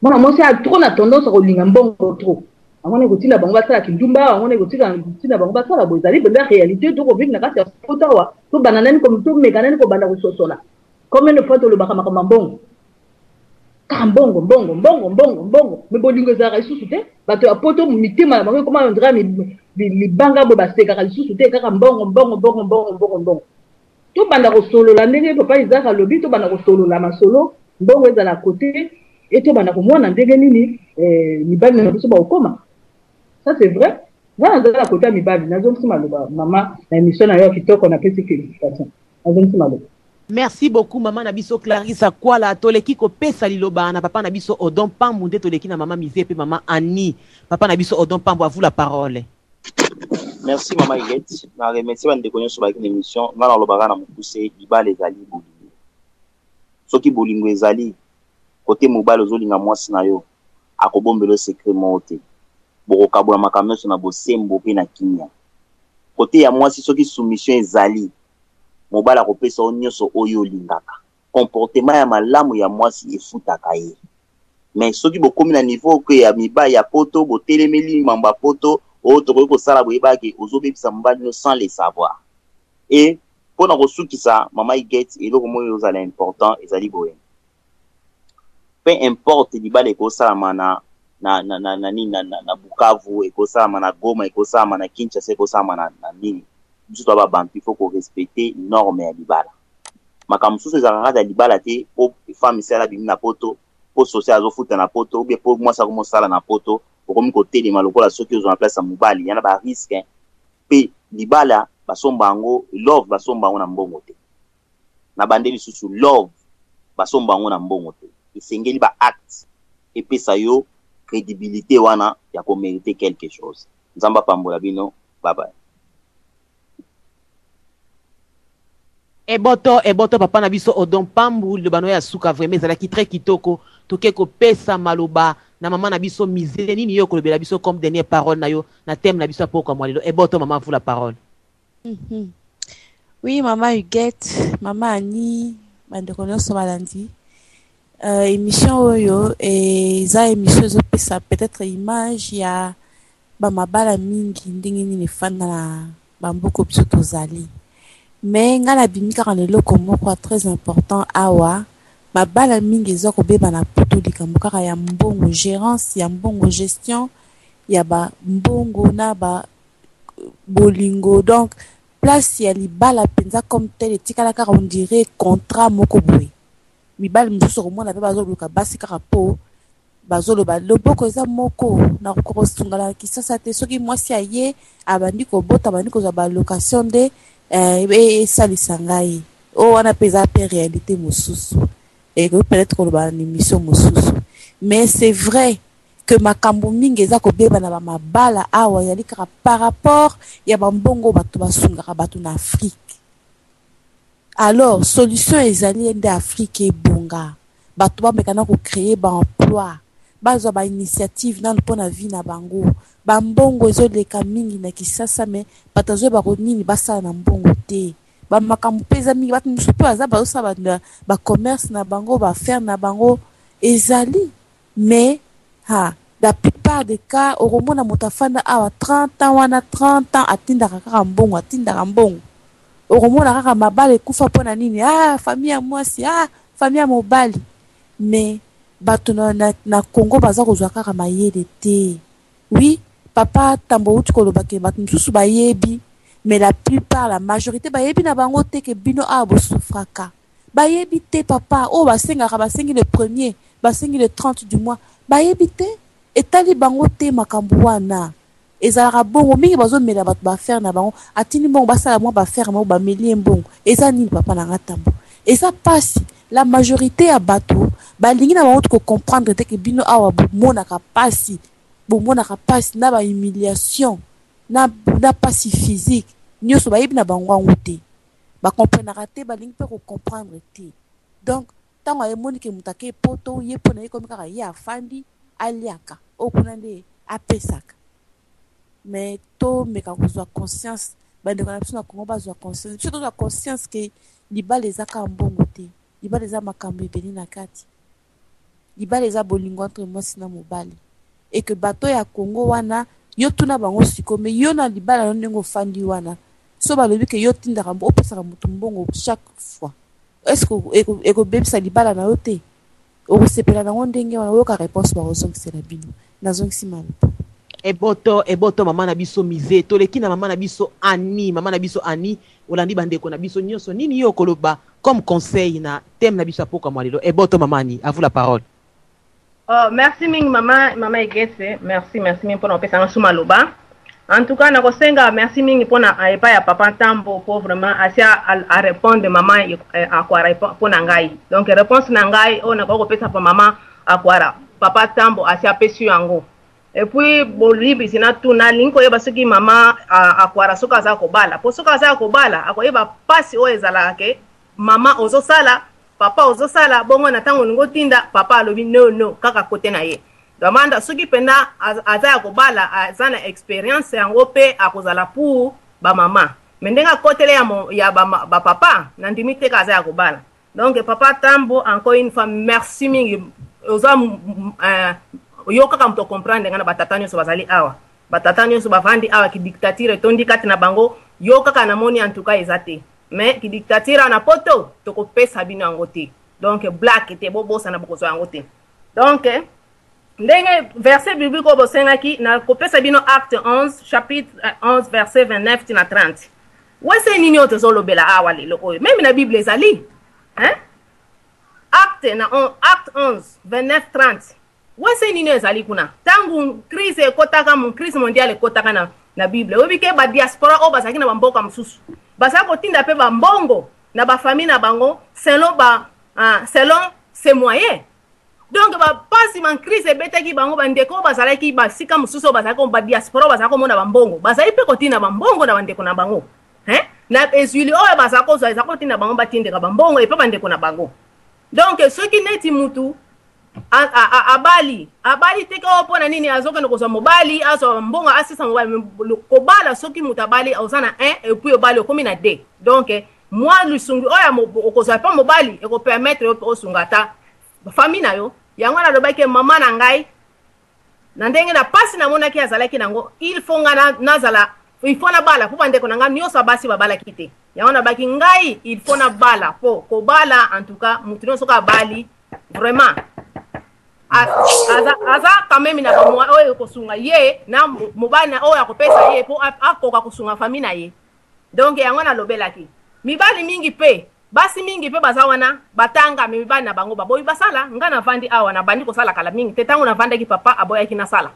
Mwana mwasi a trop na tendance ya kolinga mbongo trop. Yango wana ekotinda bango basala kindumba, yango wana ekotinda bango basala boye. Ezali mpenza réalité tokovivre na kati ya poto awa, tobanda nani, tomeka nani kobanda kososola. Combien de fois tolobaka makambo ya mbongo? Kaka mbongo, mbongo, mbongo, mbongo, mbongo. Mais bolingo ezalaka lisusu te. Bato ya poto mitema na bango ekoma on dirait libanga boye, basekaka lisusu te, kaka mbongo, mbongo, mbongo, mbongo, mbongo, mbongo. Tobanda kosolola ndenge papa Isaac alobi, tobanda kosolola masolo, mbongo ezala côté, et tobanda komona ndenge nini mibali na biso bakokoma. Ça c'est vrai. Nga nazala côté ya mibali, nazongisi maloba mama na émission na yo ya kitoko, napesi félicitation. Nazongisi maloba. Merci beaucoup mama na biso Clarisse Kwala, toleki kopesa liloba na papa na biso Odon Pambu, nde toleki na mama Mize pe mama Annie. Papa na biso Odon Pambu, à vous la parole. Merci mama Huguette, na remercier ba ndeko nyonso bayaki na émission. Nga nalobaka na mokuse, libala ezali bolingo. Soki bolingo ezali kote mobali ozolinga mwasi na yo, akobombela yo secret moko te. Bokokabola makambo nyonso na bosembo pe na kimia. Kote ya mwasi soki soumission ezali, mobali akopesa yo nyonso oyo olingaka. Comportement ya malamu ya mwasi efutaka ye. Mais soki bokomi na niveau ke ya mibali ya poto, botelemeli mambo ya poto, oyo tokoki kosala boyebaki ozobebisa mobali no sans le savoir. Et mpona kosukisa mama Huguette, eloko moko ezala important ezali boye. Peu importe libala ekosalama na na na na na nini, na, na, na Bukavu, ekosalama na Goma, ekosalama na Kinshasa, ekosalama na, na nini, biso toza ba bantu, il faut ko respecter norme ya libala. Makambo mosusu ezalaka kaka ya libala te, po femme esala bimi na poto, po social azofuta na poto, ou bien po mwasi akomosala na poto, okomi kotelema lokola soki ozwa na place ya mobali, yana ba risque. Pe libala basomba yango, love basomba yango na mbongo te. Na bande lisusu love basomba yango na mbongo te. Esengeli ba acte epesa yo crédibilité wana ya ko mériter quelque chose. Nzambe apambola bino. Bye bye. Eboto, eboto papa na biso Odon Pambu, liloba no ya suka vraiment ezalaki très kitoko. Toke kopesa maloba na mama na biso Mize, nini yo kolobela biso comme dernière parole na yo na thème na biso ya pokwa mwa lelo. Eboto mama, vous la parole. Oui, mama Huguette, mama Annie, bandeko nyonso balandi. Émission oyo eza émission ezopesa peut-être image ya ba mabala mingi ndenge nini efanda na bamboka biso tozali. Mais nga nabimi kaka na eloko moko ya très important awa, mabala mingi eza kobeba na poto likambo kaka ya mbongo, gérance ya mbongo, gestion ya ba mbongo na ba bolingo. Donc place ya libala mpenza comme tel etikala kaka on dirait contrat moko boye. Mibali mosusu okomona pe bazoluka basi kaka po bazoloba loboko eza moko na kosunga na Kisasa te. Soki mwasi aye abandi kobota, abandi kozwa ba location nde esalisa ngai. Oyo wana pe eza pe réalité mosusu. Ekoki peut-être koloba na émission mosusu. Mais c'est vrai que makambo mingi eza kobeba na ba mabala awa ezali kaka par rapport ya ba mbongo bato basungaka bato na Afrique. Alors solution ezali nde Afrique ebonga. Bato bameka na ko créer ba emploi, bazwa ba initiative nanu mpona vie na bango. Ba mbongo ezoleka mingi na Kisasa, mais bato azoyeba ko nini basala na mbongo te. Ba makambo mpe eza mingi, bato mosusu mpe baza bazosala ba commerce na bango, ba affaire na bango ezali. Mais ha, la plupart des cas okomona moto afanda awa 30 ans wana, 30 ans atindaka kaka mbongo, atindaka mbongo. Okomona kaka mabala ekufa mpona nini? Ah, famille ya mwasi, ah, famille ya mobali. Mais bato na Congo baza kozwa kaka mayele te. Oui, papa Tambo outi koloba ke bato mosusu bayebi, mais la plupart, la majorité bayebi na bango te ke bino awa bosufraka. Bayebi te papa, oyo basengaka, basengi le premier, basengi le 30 du mois, bayebi te, etali bango te makambo wana. Ezalaka bongo mingi bazomela bato ba affaire na bango, atindi mbongo basala mwa ba affaire moko, bameli ye mbongo. Eza nini papa na nga Tambo? Eza pasi. La majorité ya bato balingi na bango ko comprendre te ke bino awa bomonaka pasi, bomonaka pasi na ba humiliation, na pasi physique, nyonso bayebi na bango yango te. Ba comprenaka te, balingi pe ko comprendre te. Donc ntango ayemoni ke moto ake poto, ye mpo na ye komi kaka ye afandi. aliaka, oyo kuna nde apesaka. Mais tomeka kozwa conscience, bandeko na biso na Congo bazwa conscience, biso tozwa conscience ke libala eza kaka mbongo te, libala eza makambo ebele na kati. Libala eza bolingo entre mwasi na mobali. Et que bato ya Congo wana, yo tuna bango sikoyo, mais yo na libala na yo ndenge ofandi wana, so balobi ke yo otindaka, opesaka moto mbongo chaque fois, est-ce que ekobebisa libala na yo te? Okosepela nango ndenge wana? Oyoka réponse bakozongisela bino. Nazongisi maloba. Eboto, eboto, mama na biso Mise. Toleki na mama na biso Annie. Mama na biso Annie, olandi bandeko na biso nyonso, nini yo okoloba comme conseil na thème na biso ya pokwa mwa lelo? Eboto, mama Annie, à vous la parole. Oh, merci mingi mama, mama Egese, merci, merci mingi mpona kopesa nga suma loba. En tout cas nakosenga merci mingi mpona epai ya papa Ntambo po vraiment asi a répondre mama Akwara mpona ngai. Donc réponse na ngai oyo nakoki kopesa pa mama Akwara, papa Ntambo asi apesi yango. Et puis bolimbisi na tuna, nalingi koyeba soki mama Akwara soki aza kobala, po soki aza kobala akoyeba mpasi oyo ezalaka ke mama ozosala, papa ozosala bongo, na ntango olingi otinda, papa alobi no no kaka kote na ye. Demande soki mpena aza ya kobala, aza na experience yango mpe akozala pour bamama. Me ndenge akotele ya, ya bapapa, nandimi te ka aza ya kobala. Donc papa Tambo, encore une fois merci mingi. Oza yo kaka moto comprendre nga na batata nyonso bazali awa, batata nyonso bavandi awa, kidictature etondi kati na bango. Yo kaka namoni, en tout cas eza te, mais kidictature na poto tokopesa bino yango te. Donc black te, bobosana, bokozwa yango te. Donc ndenge verset biblique oyo bosengaki, nakopesa bino Acte 11, chapitre 11, verset 29 tina 30. Wese nini oyo tozolobela awa lelo oyo, meme na Bible ezali, hein? Acte na on, Acte 11 29 30. Wese nini oyo ezali kuna? Ntango crise ekotaka, crise mondiale ekotaka na Bible, oyebi ke badiaspora oyo bazalaki na bamboka mosusu bazalaki kotinda mpe bambongo na bafamille na bango selon ses moyens. Donc bapasi ma crise ebetaki bango, bandeko oyo bazalaki basika mosusu, oyo bazalaki badiaspora, oyo bazalaki komona bambongo, bazali mpe kotinda bambongo na bandeko na bango, hein? Na ezwili oyo bazala kozwa, eza kotinda bango batindeka bambongo epe bandeko na bango. Donc soki neti mutu abali, abali te ke oyo mpo na nini azokende kozwa mobali, azwa mbongo, asisa mobali kobala. Soki moto abali, oza na 1 et puis obali, okomi na 2. Donc mwa lisungi oyo okozwa mpe mobali ekopermettre yo mpe osunga ata famille na yo. Yango nalobaki mama na ngai na ndenge na pasi namonaki azalaki nango, il faut nga nazala, il faut nabala, mpo bandeko na ngai nyonso basi babalaki te. Yango nabaki ngai il faut nabala, mpo kobala, en tout cas motu nyonso soki abali vraiment aza quand même na bamwa oyo kosunga ye na mobali na oyo akopesa ye mpo akoka kosunga famille na ye. Donc yango nalobelaki mibali mingi mpe basi mingi mpe baza wana batanga, me mibali na bango baboyi basala. Nga navandi awa, nabandi kosala kala mingi te. Ntango navandaki, papa aboyaki nasala.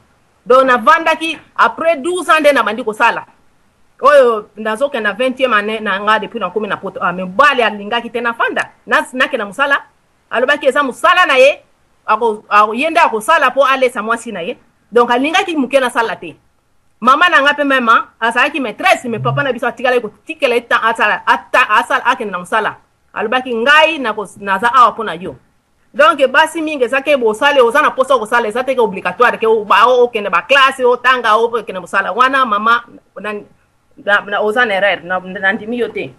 Donc navandaki, après 12 ans nde nabandi kosala. Oyo nazokende na 20e année na nga depuis nakomi na poto. Ah, mobali alingaki te nafanda, nakenda mosala. Alobaki eza mosala na ye, ye nde akosala mpo alesa mwasi na ye. Donc alingaki moke nasala te. Mama na nga mpe mema azalaki maîtresse, mais papa na biso atikalaki kotikela ye temps asala, asala, akende na mosala. Alobaki ngai naza awa mpo na yo. Donc basi mingi eza ke bosali, oza na posa kosala, eza te ke obligatoire ke okende baclasse, otanga, okende mosala wana. Mama oza na erreur, nandimi yo te.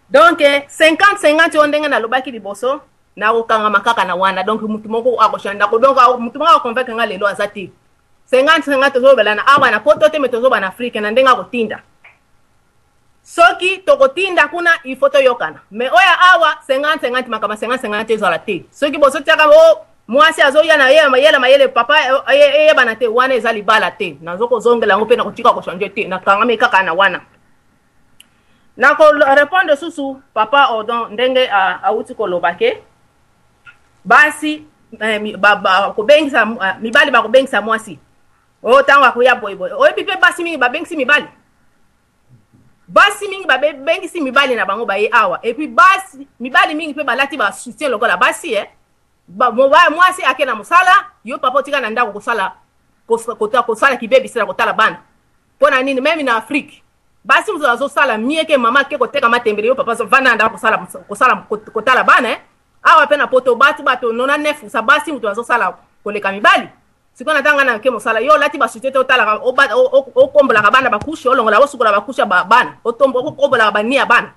Donc 50 50 oyo ndenge nalobaki liboso, nakokangama kaka na wana. Donc mutu moko akochanda, donc mutu moko akoconvaincre nga lelo aza te. 50 50 tozolobela na awa na poto te, me tozoba na Afrike na ndenge akotinda. Soki tokotinda kuna, il faut toyokana. Mais oyo awa 50 50, makambo 50 50 ezala te. Soki bozotiaka o mwasi azoya na ye mayele mayele, papa eyebana te, wana eza libala te. Nazokozongela yango mpe nakotika kochange te, nakangami kaka na wana. Nakorépondre susu papa Odon ndenge awuti koloba ke basi kobengisa mibali, bakobengisa mwasi oyo ntango akoya boyeboye. Oyebi mpe basi mingi babengisi mibali, basi mingi babengisi mibali na bango baye awa. Et puis basi, mibali mingi mpe balati basoutien lokola basi, eh? Mwasi ake na mosala, yo papa otika na ndako kosala kosala kibebisela, kotala bana. Mpo na nini? Même na Afrique basi mosusu azosala mie ke mama ake koteka matembele, yo papa vanda na ndako kosala kotala bana, eh? Awa mpe na poto bato 99 sa basi moto azosala koleka mibali. Sikoyo na ntango ngai nake mosala, yo olati basutien te, otalaka, okombolaka bana bakushe, olongola, osukola bakushe ya bana, okombolaka bani ya bana.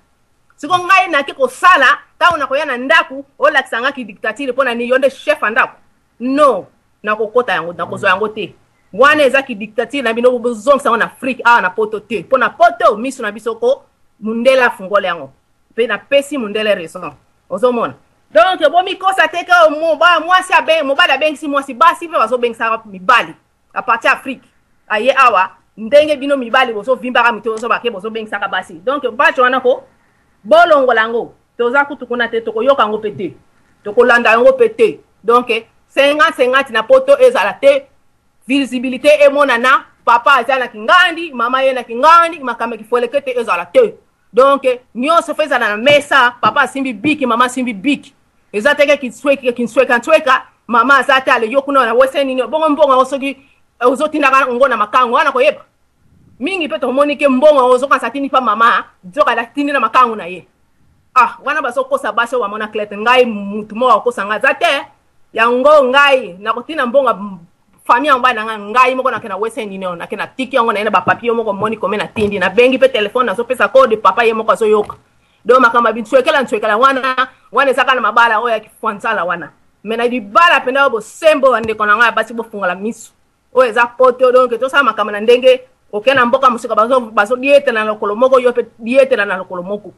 Sikoyo ngai nake kosala, ntango nakoya na ndako, olakisa ngai kidictature mpo na nini? Yo nde chef ya ndako? Non, nakokota yango, nakozwa yango te. Wana eza kidictature na bino, bozongisa yango na Afrique, awa na poto te. Mpo na poto, miso na biso ko mundele afungola yango. Mpe napesi mundele raison. Ozomona? Donc bomikosa te ke mwasi abe, mobali abengisi mwasi, basi mpe bazobengisaka mibali à partir Afrique. Aye awa ndenge bino mibali bozovimbaka mito, bozobake bozobengisaka basi. Donc bato wana ko bolongola yango, toza kutu kuna te, tokoyoka yango pe te, tokolanda yango pe te. Donc 50-50 na poto ezala te, visibilité emonana, papa aza na kingandi, mama ye na kingandi, makambo ya kifoleke te ezala te. Donc nyonso fo ezala na mesa, papa asimbi biki, mama asimbi biki. Eza te ke kinsweka, kinsweka nsweka, mama aza te, ale yo kuna na wese nini, bongo mbongo yango soki ozotindaka ngo na makango wana koyeba. Mingi pe tomoni ke mbongo yango ozokanisa atindi pa mama, nzoka atindi na makango na ye. Ah, wana bazokosa basi oyo bamona clair te. Ngai mutu moko akokosa ngai aza te. Yango ngai nakotinda mbongo famille yango bana ngai, ngai moko nake na Western Union, nake na tiki yango na ye na ba papier moko moni kome na tindi, na bengi pe telefone nazopesa code, papa ye moko azoyoka. Donc makambo ya bintswekela ntswekela wana, wana ezaka na mabala oyo ya kifwanzala wana. Mais na libala pena oyo bosembo ba ndeko na ngai ya basi bofungola miso. Oyo eza poto, donc tosala makambo na ndenge oke na mboka mosika bazo dietela na lokolo moko, yo pe dietela na lokolo moko.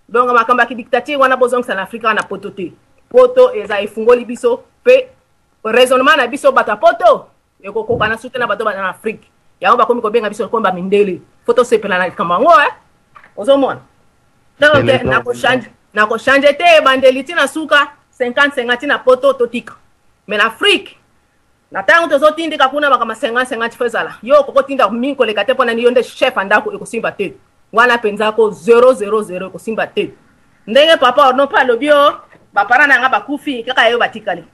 Donc makambo ya kidictature wana bozongisa na Afrika na poto te. Poto eza efungoli biso pe raisonnement na biso bato ya poto ekokoka na sute na bato ba na Afrique. Yango bakomi kobenga biso lokola ba mindele. Faut tosepela na likambo yango, eh? Ozomona? Donc, nako changer te ebandeli ti na suka 50-50 na poto totika. Mais na Afrique, na tango tozotindika kuna makambo 50-50 faut ezala. Yo okokotinda mingi koleka te mpona yo nde chef ya ndako ekosimba te. Wana mpenza ko 0-0-0 ekosimba te. Ndenge papa Orno mpe alobi yo, ba parents na nga bakufi kaka yo batikali.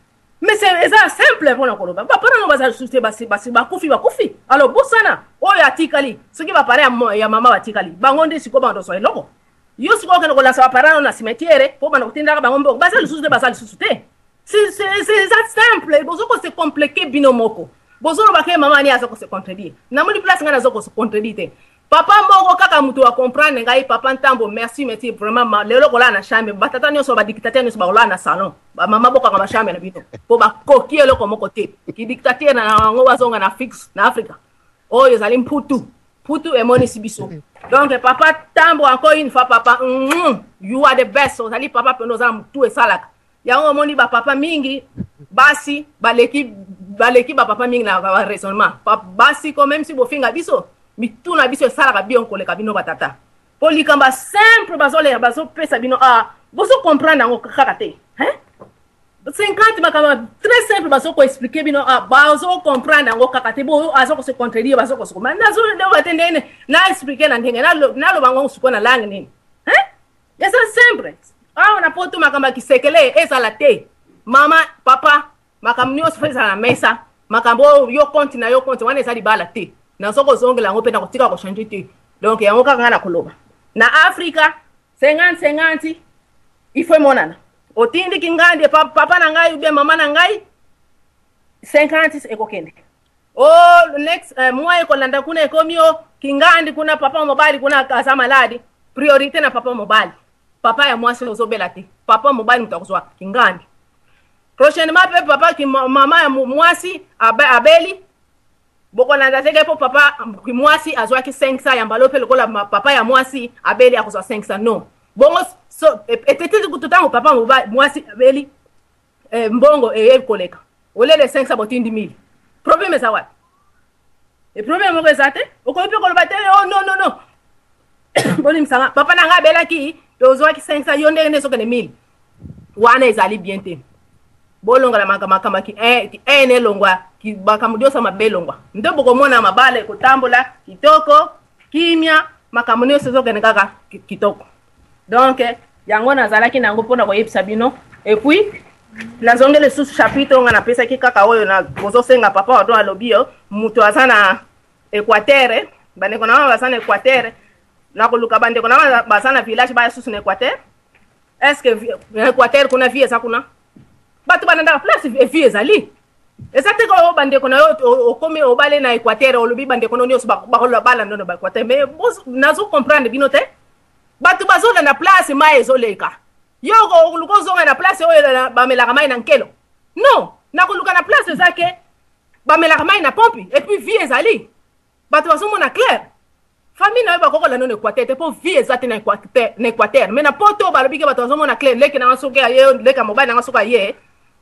Mais c'est eza simple mpona koloba. Ba parents no baza lisusu te, basi, basi bakufi, bakufi. Alors bosana oyo atikali, soki ba parents ya mama batikali, bango nde sikoyo bando kozwa eloko. Yo sikoyo okende kolasa ba parents na cimetière po banda kotindaka bango mbongo, baza lisusu te, baza lisusu te. C'est eza simple, bozo ko se compliquer bino moko. Bozoloba ke mama ni aza ko se contredire. Namoni place ngai nazo ko se contredire te. Papa moko kaka mutu a comprendre ngai, papa Ntambo, merci, merci vraiment. Ma, lelo kolala na chambre, ba tata nyonso ba dictateur nyonso ba kolala na salon. Ba mama bokanga ba chambre na bino. Po ba koki eloko moko te. Ki dictateur na yango bazonga na fixe na Afrika. Oyo ezali mputu. Mputu emonisi biso. Donc papa Tambo encore une fois papa, you are the best. Ozali papa pendo oza na mutu esalaka. Yango omoni ba papa mingi basi baleki ba papa mingi na ba raisonnement. Basi ko même si bofinga biso, mitu na biso esalaka bien koleka bino ba tata. Po likambo simple bazolera bazopesa bino, ah, bozo comprendre yango kaka te. Hein? 50 makambo très simple bazo ko expliquer bino, ah, bazo comprendre yango kaka te. Bo azo ko se contredire, bazo ko se comprendre. Nazo loba te ndenge na expliquer na ndenge naloba yango sikoyo na langue nini? Hein? Eza simple. Awa na poto makambo ya kisekele ezala te. Mama, papa, makambo nyonso fo ezala na mesa. Makambo oyo yo compte na yo compte wana eza libala te. Nazo kozongela yango pe na kotika ko changer te. Donc yango kaka nga na koloba. Na Afrika 50-50 il faut emonana. Otindiki ngandi papa na ngai ou bien mama na ngai 50 ekokende. Oh, next mois ekolanda kuna ekomi o kingandi kuna papa mobali kuna aza maladi, priorité na papa mobali. Papa ya mwasi ozobela te, papa mobali moto akozwa kingandi. Prochainement pe papa ki mama ya mwasi abeli, bokolanda te ke po papa mwasi azwaki 500 ya mbalo pe lokola papa ya mwasi abeli akozwa 500 non. Bongo so, etete kutu tango papa mobali mwasi abeli, mbongo eye koleka. Olele 500 botindi 1000. Problème eza wapi? E problème moko eza te. Okoki pe koloba te, oh non non non. Bolimbisanga, papa na nga abelaki, tozwaki 500, yo ndenge nde ezokende 1000. Wana ezali bien te. Bolongola makambo ki ki haine elongwa, ki makambo nyonso mabe elongwa. Nde bokomona mabala ekotambola kitoko, kimia, makambo nyonso ezokende kaka kitoko. Donc yango nazalaki nango mpona koyebisa bino. Et puis nazongeli lisusu chapitre oyo nga napesaki kaka oyo na bozosenga papa Odon alobi yo moto aza na Équateur, bandeko na nga baza na Équateur, nakoluka bandeko na nga baza na village baya susu na Équateur. Est-ce que na Équateur kuna vie eza kuna? Bato balandaka place vie ezali. Eza te ko bandeko na yo okomi obale na Equateur olobi bandeko no nyonso bakoloba ndono ba Equateur mais nazo comprendre bino te. Bato bazolanda place mai ezoleka. Yo oluka ozonga na place oyo bamelaka mai na nkelo. Non, nakoluka na place eza ke bamelaka mai na pompe et puis vie ezali. Bato bazomona clair. Famille na yo bakokola nano Equateur te mpo vie eza te na Equateur. Mais na poto balobi ke bato bazomona clair leki na nga soki aye leki ya mobali na nga soki aye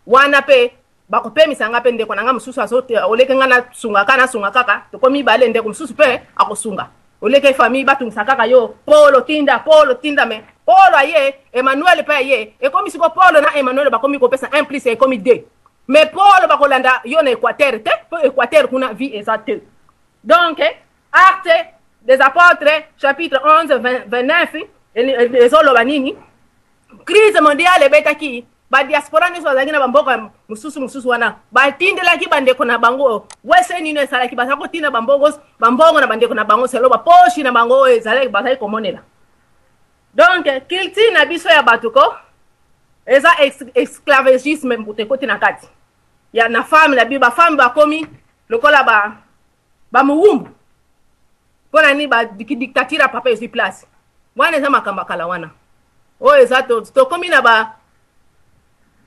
wana mpe bakopemisa nga mpe ndeko na nga mosusu oleke nga nasunga kaka nasunga kaka tokomi mibale ndeko mosusu mpe akosunga oleke famille batungisa kaka yo Polo tinda Polo tinda me Polo aye Emmanuel mpe aye ekomi siko Polo na Emmanuel bakomi kopesa 1 plus ekomi 2 mais Polo bakolanda yo na Equateur te mpo Equateur kuna vie eza te. Donc Actes des Apôtres chapitre 11 29 ezoloba nini? Crise mondiale ebetaki ba diaspora nyonso bazalaki na bamboka mosusu mosusu wana batindelaki bandeko na bango wese nini esalaki bazali kotinda bambongo bambongo na bandeko na bango selo baposhi na bango oyo ezalaki bazali komonela. Donc culture na biso ya bato ko eza esclavagisme mbuta ekoti na kati ya na femme na biso bafemme bakomi lokola ba bamuwumbu mpo na nini dictature ya papa ezwi place wana eza makambo ya kala wana oyo eza tokomi na ba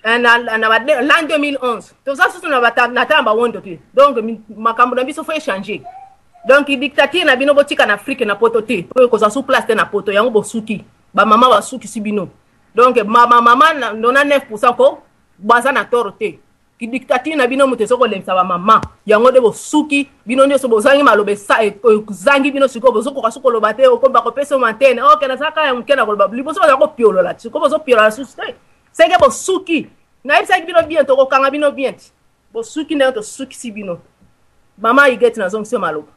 na, na ba l'an 2011 toza susu na na tala bawondo te. Donc makambo na biso faut échanger. Donc dictature na bino botika na Afrique na poto te po ekozwa su place te na poto yango bosuki bamama basukisi bino. Donc mama mama 99% ko baza na tort te. Ki dictature na bino moto ezo kolembisa ba mama yango nde bosuki bino nyonso bozangi maloba ezangi bino sikoyo bozokoka soki koloba te okomi bakopesa yo antenne ok naza kaka ya moke na koloba liboso baza kopiolola sikoyo bozopiolola susu te seke bosuki nayebisaki bino bien tokokanga bino bien ti bosuki ndenge tosukisi bino. Mama Huguette nazongisi yo maloba.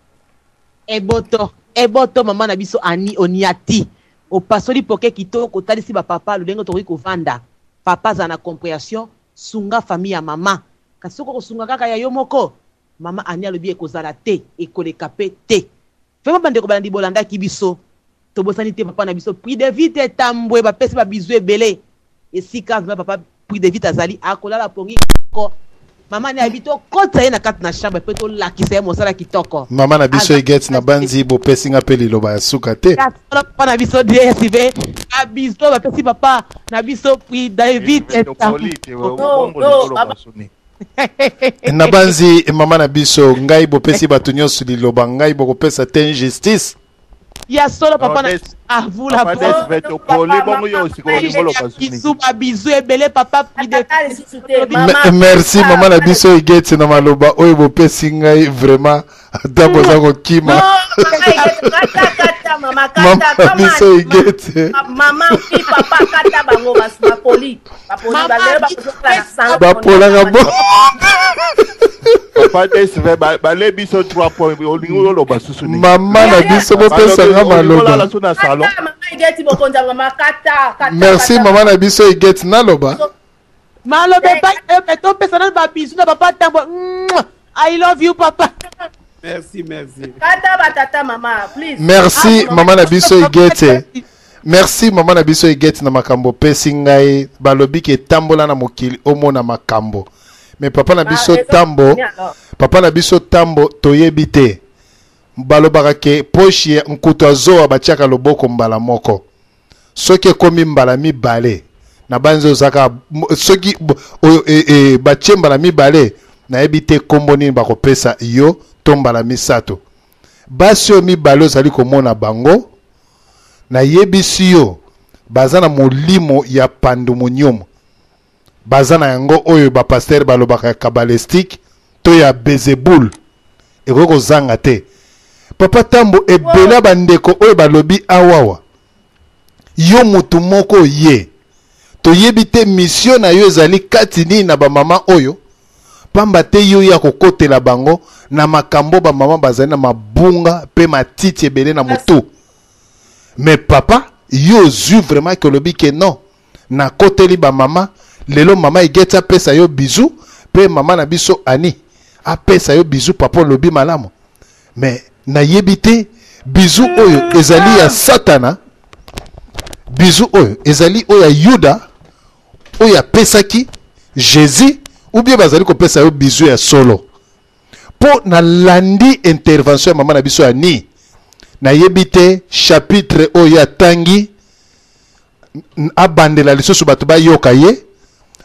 Eboto eboto mama na biso Annie Oniati opasoli poke kitoko otalisi ba papa lolenge tokoki kovanda papa azala na comprehension sunga famille ya mama kasi soki okosunga kaka ya yo moko mama Annie alobi ekozala te ekoleka pe te vraiment bandeko balandi bolandaki biso tobosani te papa na biso prix de vite tambwe bapesi ba bisous ebele esika vraiment papa prix de vite azali akolala pongi ko mama ne abi tokotisa ye na kati na chambre mpe tolakisa ye mosala kitoko. Mama na biso Huguette na banzi bopesi nga mpe liloba ya suka te. Papa na biso DSV abiso bapesi papa na biso prix David na banzi mama na biso ngai bopesi bato nyonso liloba ngai bokopesa te injustice ya solo papa na ah vous la bisous ba bisous ebele papa merci mama na biso Huguette na maloba oyo bopesi ngai vraiment ata boza kokima mama na biso Huguette bapolaka bo papa DSV bale biso 3 points olingi oloba susu nini? Mama na biso bopesanga maloba. Merci mama na biso Huguette naloba. Maloba epai topesa nanu ba bisous na papa Tambwe. I love you papa. Merci, merci. Kata batata mama, please. Merci mama na biso Huguette. Merci mama na biso Huguette na makambo pesi ngai balobi ke tambola na mokili omona makambo. Mais papa na biso Tambo, papa na biso Tambo toyebi te. Balobaka ke poche ya nkutu azowa batiaka loboko mbala moko. Soki ekomi mbala mibale na banzi ozaka soki oyo batie mbala mibale nayebi te kombo nini bakopesa yo to mbala misato. Basi oyo mibale ozali komona bango nayebisi yo baza na molimo ya pandemonium. Baza na yango oyo ba pasteur balobaka ya kabbalistique to ya Beelzebul ekoki kozanga te. Papa Tambo ebele ya bandeko oyo balobi awawa yo mutu moko ye toyebi te mission na yo ezali kati nini na ba mama oyo pamba te yo ya kokotela bango na makambo ba mama bazali na mabunga pe matiti ebele na mutu. Mais papa yo ozwi vraiment ke olobi ke non nakoteli ba mama lelo mama Huguette apesa yo bisou pe mama na biso Annie apesa yo bisou papa olobi malamu mais nayebi te bisou oyo ezali ya satana bisou oyo ezali oyo ya Yuda oyo apesaki Jésus. Ou bien bazali kopesa yo bisou ya solo? Mpo nalandi intervention ya mama na biso Annie, nayebi te chapitre oyo atangi abandela lisusu bato bayoka ye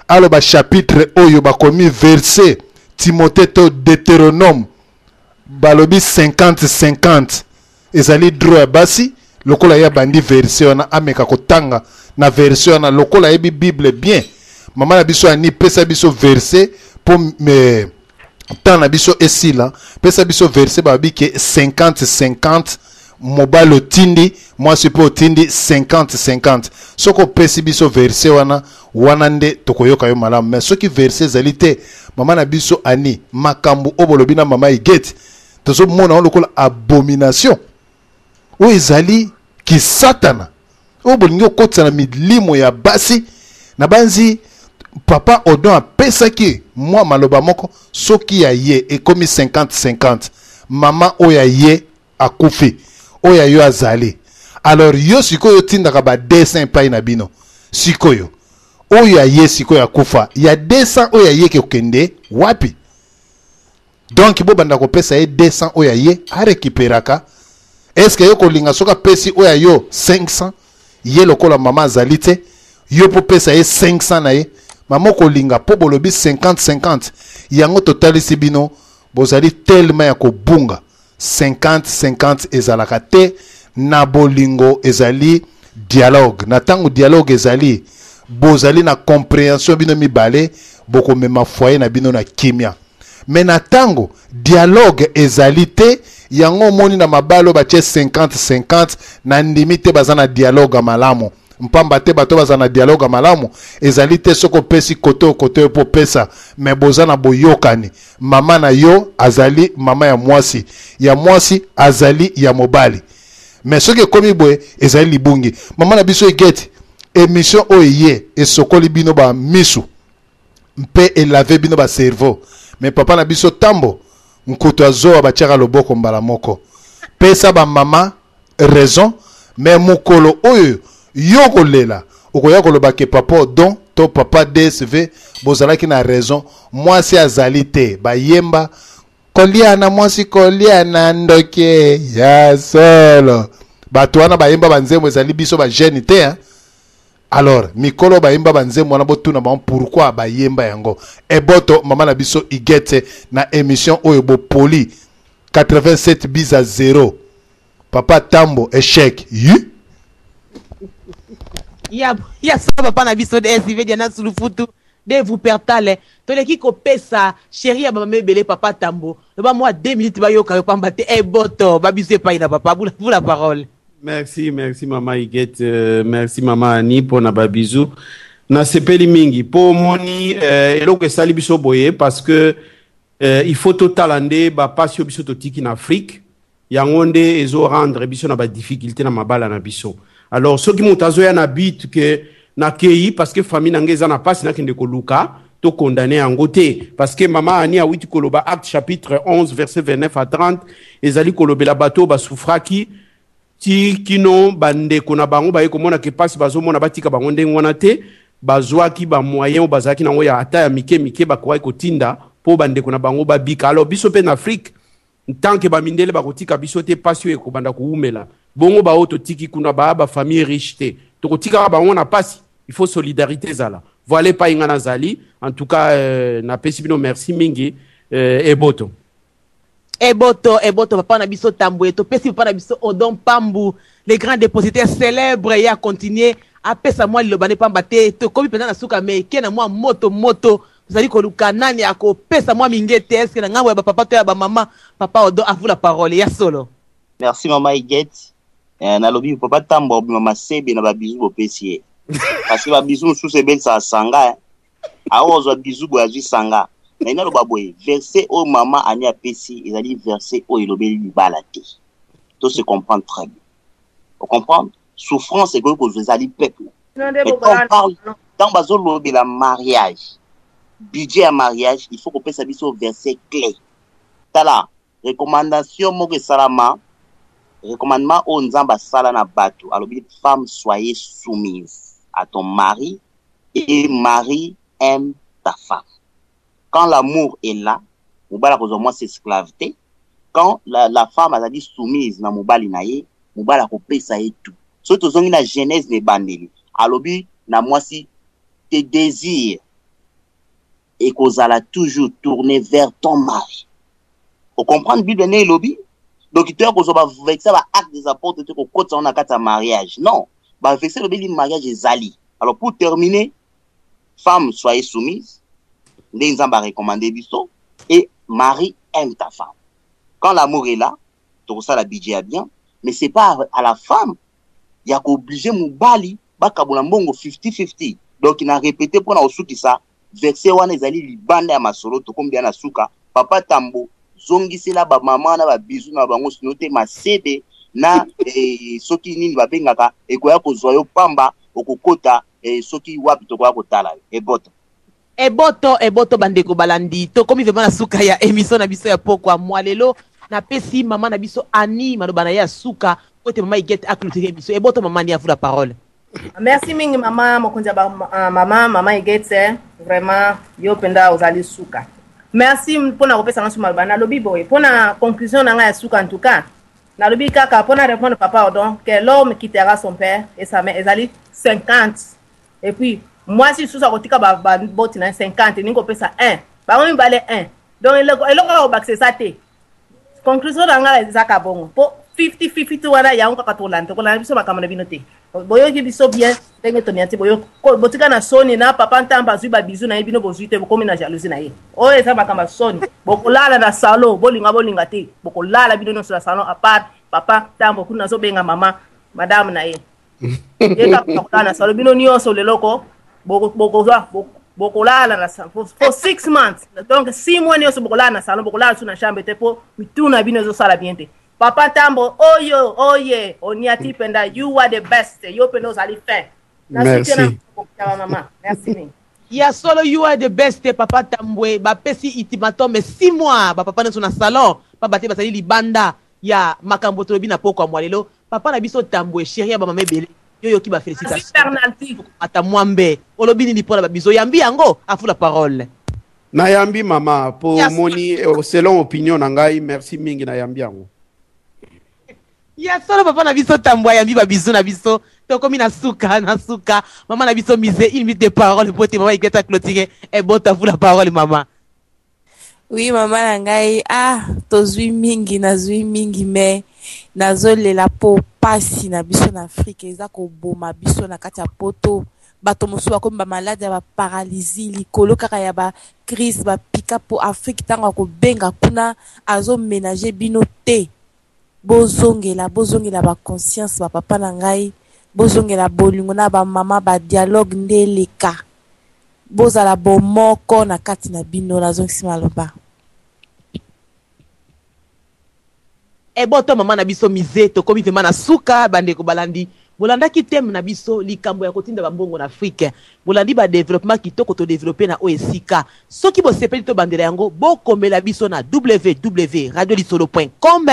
aloba chapitre oyo bakomi verset Timothée to Deutéronome balobi 50 50 ezali droit ya basi lokola ye abandi verset wana ameka kotanga na verset wana lokola ayebi Bible bien. Mama na biso Annie, pesa biso verset po me temps na biso esila, pesa biso verset balobi ke 50 50 mobali otindi mwasi mpe otindi 50 50. Soki opesi biso verset wana, wana nde tokoyoka yo malamu. Mais soki verset ezali te, mama na biso Annie, makambo oyo bolobi na mama Huguette tozomona yango lokola abomination oyo ezali kisatana oyo bolingi kokotisa na milimo ya basi. Na banzi papa Odon apesaki mwa maloba moko, soki ya ye ekomi 50-50, mama oyo ya ye akufi, oyo ya yo azali, alors yo sikoyo otindaka ba 200 epai na bino, sikoyo oyo ya ye sikoyo akufa, ya 200 oyo ya ye ekokende wapi? Donc bobanda kopesa ye 200 oyo ya ye arekiperaka. Est-ce que yo kolinga soki apesi oyo ya yo 500, ye lokola mama azali te, yo po pesa ye 500 na ye, mama okolinga po bolobi 50-50? Yango totalisi bino bozali tellement ya kobunga. 50-50 ezalaka te na bolingo, ezali dialogue. Na tango dialogue ezali, bozali na comprehension bino mibale, bokomema foyer na bino na kimia. Mais na tango dialogue ezali te, yango omoni na mabalo batie 50-50, na ndimi te baza na dialogue ya malamu. Mpamba te bato baza na dialogue ya malamu ezali te soki opesi kote oyo kote oyo po pesa, mais boza na boyokani. Mama na yo azali mama ya mwasi, ya mwasi azali ya mobali. Mais soki ekomi boye ezali libungi. Mama na biso Huguette, émission oyo ye esokoli bino ba misu mpe elave bino ba cerveau. Mais papa na biso Tambo nkutu azowa batiaka loboko mbala moko. Pesa ba mama raison, mais mokolo oyo yo kolela okoya koloba ke papa Odon to papa DSV bozalaki na raison, mwasi azali te, bayemba kolia na mwasi kolia na ndoki ya solo. Bato wana bayemba ba nzembo ezali biso ba jeune te, hein? Alors mikolo bayemba ba nzembo wana, botuna bango pourquoi bayemba yango. Eboto mama na biso Huguette na émission oyo bopoli 87 bis à 0. Papa Tambo échec. Yu? Ya, ya so papa na biso DSV Diana Sulufutu de vous pertale. Toleki kopesa chérie ya mama ebele papa Tambo. Loba moi 2 minutes bayoka yo pamba te. Eboto ba biso epai na papa. Vous, vous la parole. Merci, merci maman Huguette, merci maman Annie pour na ba bisous. Na sepeli mingi po moni eloko esali biso boye parce que il faut totala nde ba pasi oyo biso totiki na Afrique, yango nde ezo rendre biso na ba difficulté na mabala na biso. Alors soki moto azoya na but que nakei parce que famille na ngai eza na pasi nakende koluka, to condamner yango te parce que maman Annie awiti koloba Acte chapitre 11 verset 29 à 30 ezali kolobela bato basufraki ti kino bandeko na bango baye komona ke pasi bazomona batika bango ndenge wana te, bazwaki ba moyen oyo bazalaki nango ya ata ya mike mike bakokaki kotinda po bandeko na bango babika. Alors biso pe na Afrique tant que ba mindele bakotika biso te pasi oyo ekobanda kowumela bongo ba oyo totiki kuna ba ba famille riche te tokotikaka bango na pasi. Il faut solidarité ezala. Voilà epai nga nazali. En tout cas napesi bino merci mingi eboto. Eboto, eboto, papa na biso Tambwe, topesi papa na biso Odon Pambu, les grands dépositaires célèbres, ya continuer apesa mwa liloba ne pamba te, tokomi mpenza na suka, mais ke na mwa moto moto, tozali koluka nani akopesa mwa mingete, est-ce que na ngambo ya ba papa to ya ba mama? Papa Odon, à vous la parole, ya solo. Merci mama Huguette. Nalobi papa Tambo obima masebe na ba bisous bopesi ye. Parce que ba bisous mosusu ebelisaka sanga, hein. Awa ozwa bisous boye azwi sanga. Mais naloba boye, verset oyo mama Annie apesi ezali verset oyo elobeli libala te. To se comprendre très bien. On comprend? Souffrance ekoki kozwa ezali peuple. Non, nde Mais bokola quand on parle, tant bazolobela mariage, budget ya mariage, il faut kopesa biso verset clé. Tala, recommandation moko esalama, recommandement oyo Nzambe asala na bato, alobi femme soyez soumise à ton mari et mari aime ta femme. Quand l'amour est là, mobali akozwa mwasi esclave te. Quand la, la femme azali soumise na mobali na ye, mobali akopesa ye tout. Soki tozongi na Genèse na ebandeli, alobi na mwasi tes désirs ekozala toujours tourné vers ton mari. O comprendre Bible nde elobi? Donc toya kozwa ba verset ba actes des apôtres te kokotisa yango na kati ya mariage. Non, ba verset elobeli mariage ezali. Alors pour terminer, femme soyez soumise ndenge Nzambe a recommander biso et mari aime ta femme. Quand l'amour est là, tokosala budget ya bien, mais c'est pas à la femme ya ko obliger mobali bakabola mbongo 50-50. Donc na répéter pona kosukisa verset wana ezali libanda ya masolo, tokomi deja na suka. Papa Tambo, zongisela ba mama na ba bisous na bango, sinon te masebe na soki nini babengaka ekoya kozwa yo pamba, okokota soki wapi tokoya kotala yo. Eboto. Eboto, eboto bandeko balandi, tokomi vraiment na suka ya emission na biso ya pokwa mwa lelo. Napesi mama na biso Annie maloba na ye ya suka po ete mama Huguette a clôturer émission. Eboto mama Annie, à vous la parole. Merci mingi mama mokonzi ya ba, mama, mama Huguette, vraiment yo mpenza ozali suka. Merci mpona kopesa nga maloba. Nalobi boye mpona conclusion na nga ya suka, en tout cas nalobi kaka mpona répondre papa Odon que l'homme quittera son père et sa mère ezali 50 et puis mwasi lisusu akotika baboti na ye 50, elingi kopesa 1, bango mibale 1. Donc eloko kaka kobakisa eza te. Conclusion na nga ezaka bongo po 50-50 wana yango kaka tolanda, tokolanda biso makambo na bino te. Boyoki biso bien ndenge toniati, boyoki botika na soni na papa Ntamba azwi ba bisous na ye, bino bozwi te, bokomi na jalousie na ye. Oyo eza makambo ya soni. Bokolala na salon, bolinga bolinga te, bokolala bino nyonso na salon à part papa Ntambo kuna azobenga mama madame na ye. Ye kaka bokolala na salon bino nyonso lelo ko bokozwa bokolala na salon for 6 months. Donc 6 mois nyonso bokolala na salon, bokolala su na chambre te po mituna bino ezosala bien te. Papa Ntambo, oyo, oye, oniati penda, you are the best. Yo penda ozali fin. Merci. Na mama. Merci mingi. Ya solo, you are the best, Papa Tambwe. Ba pesi ultimatum 6 mois. Ba papa nyonso na salon, pa bate basali libanda ya makambo tolobi na pokwa mwa lelo. Papa na biso Tambwe, chéri ya ba mama ebele. Yo yoki ba félicitations. Ata mwambe, olobi nini pona ba biso yambi yango, à vous la parole. Nayambi mama po moni selon opinion na ngai, merci mingi nayambi yango. Ya solo papa na biso Tambwe ayambi ba bisous na biso. Tokomi na suka, na suka. Mama na biso mise une minute de parole pour te mama Huguette clôturer. Et bon, à vous la parole mama. Oui mama na ngai, tozwi mingi, nazwi mingi mais nazolela po pasi na biso na Afrique eza koboma biso na kati ya poto. Bato mosusu bakomi ba malade ya ba paralysie likolo kaka ya ba crise ba pika po Afrique ntango akobenga kuna azoménager bino te. Bozongela, bozongela ba conscience ba papa na ngai, bozongela bolingo na ba mama, ba dialogue nde eleka. Bozala bomoko na kati na bino, nazongisi maloba. Eboto mama na biso mise, tokomi vraiment na suka bandeko balandi. Bolandaki thème na biso likambo ya kotinda ba mbongo na Afrique. Bolandi ba développement kitoko to développer na oyo esika. Soki bosepeli to bandela yango, bokomela biso na w w radio lisolo point com.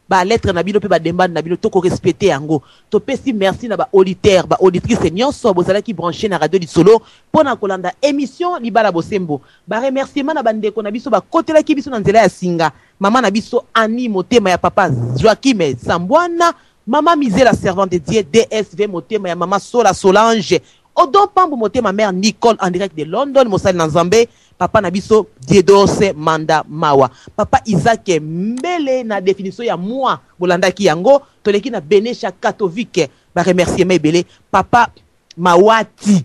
Ba lettre na bino pe ba demande na bino toko respecter yango. Topesi merci na ba auditeurs, ba auditrices nyonso bozalaki branché na radio lisolo pona kolanda émission Libala Bosembo. Ba remerciement na bandeko na biso bakotelaki biso na nzela ya singa. Mama na biso Annie Motema ya papa Joachim Sambwana, Mama Misé la servante de Dieu DSV Motema ya mama Sola Solange, Odon Pambu Motema mère Nicole en direct de London, mosali na Nzambe, papa na biso Diedose Manda Mawa, papa Isaac Mbele na définition ya moi bolandaki yango, toleki na Benesha Katovic, ba remerciement ebele, papa Mawati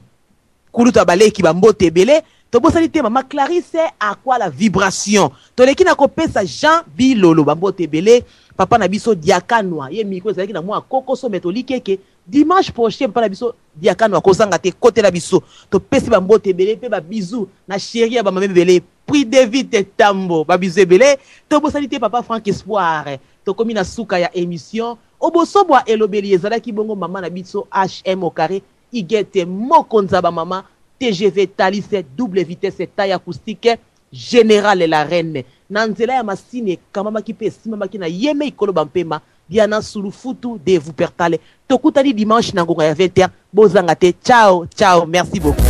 kulutu abaleki ba mbote ebele, tobosani te mama Clarisse akwa la vibration, toleki na kopesa Jean Bilolo ba mbote ebele, papa na biso Diakanwa ye micro ezalaki na mwa kokoso mais toliki eke dimanche prochain papa na biso Diakanwa kozanga te kotela biso, topesi ba mbote ebele pe ba bisous na chérie ya ba mama ebele Prix David Tambo ba bisous ebele, tobosani te papa Franck Espoir, tokomi na suka ya émission obosobwa elobeli ezalaki bongo mama na biso HM au carré Huguette Mokonza ba mama TGV Thalys double vitesse taille acoustique générale la reine na nzela ya masini ekamamaki pe esimamaki na yeme ikolo ba mpema Diana Sulufutu de Wuppertal. Tokutani dimanche na ngonga ya 20h, bozanga te. Ciao ciao, merci beaucoup.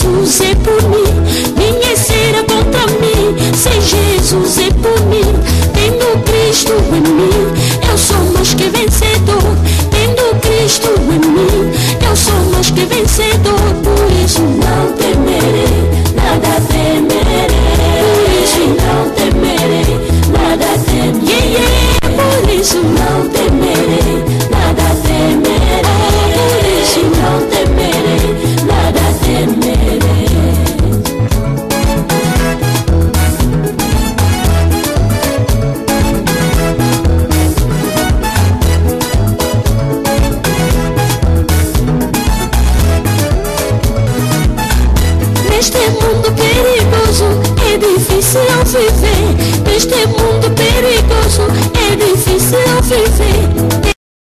Jesus é por mim, ninguém será contra mim. Se Jesus é por mim, tendo Cristo em mim, eu sou mais que vencedor. Tendo Cristo em mim, eu sou mais que vencedor. Por isso não temerei, nada temerei. Por isso não temerei, nada temerei. Yeah, yeah. Por isso não temerei, nada temerei. Por isso não temerei, nada temerei. Neste mundo perigoso é difícil viver. Neste mundo perigoso é difícil viver.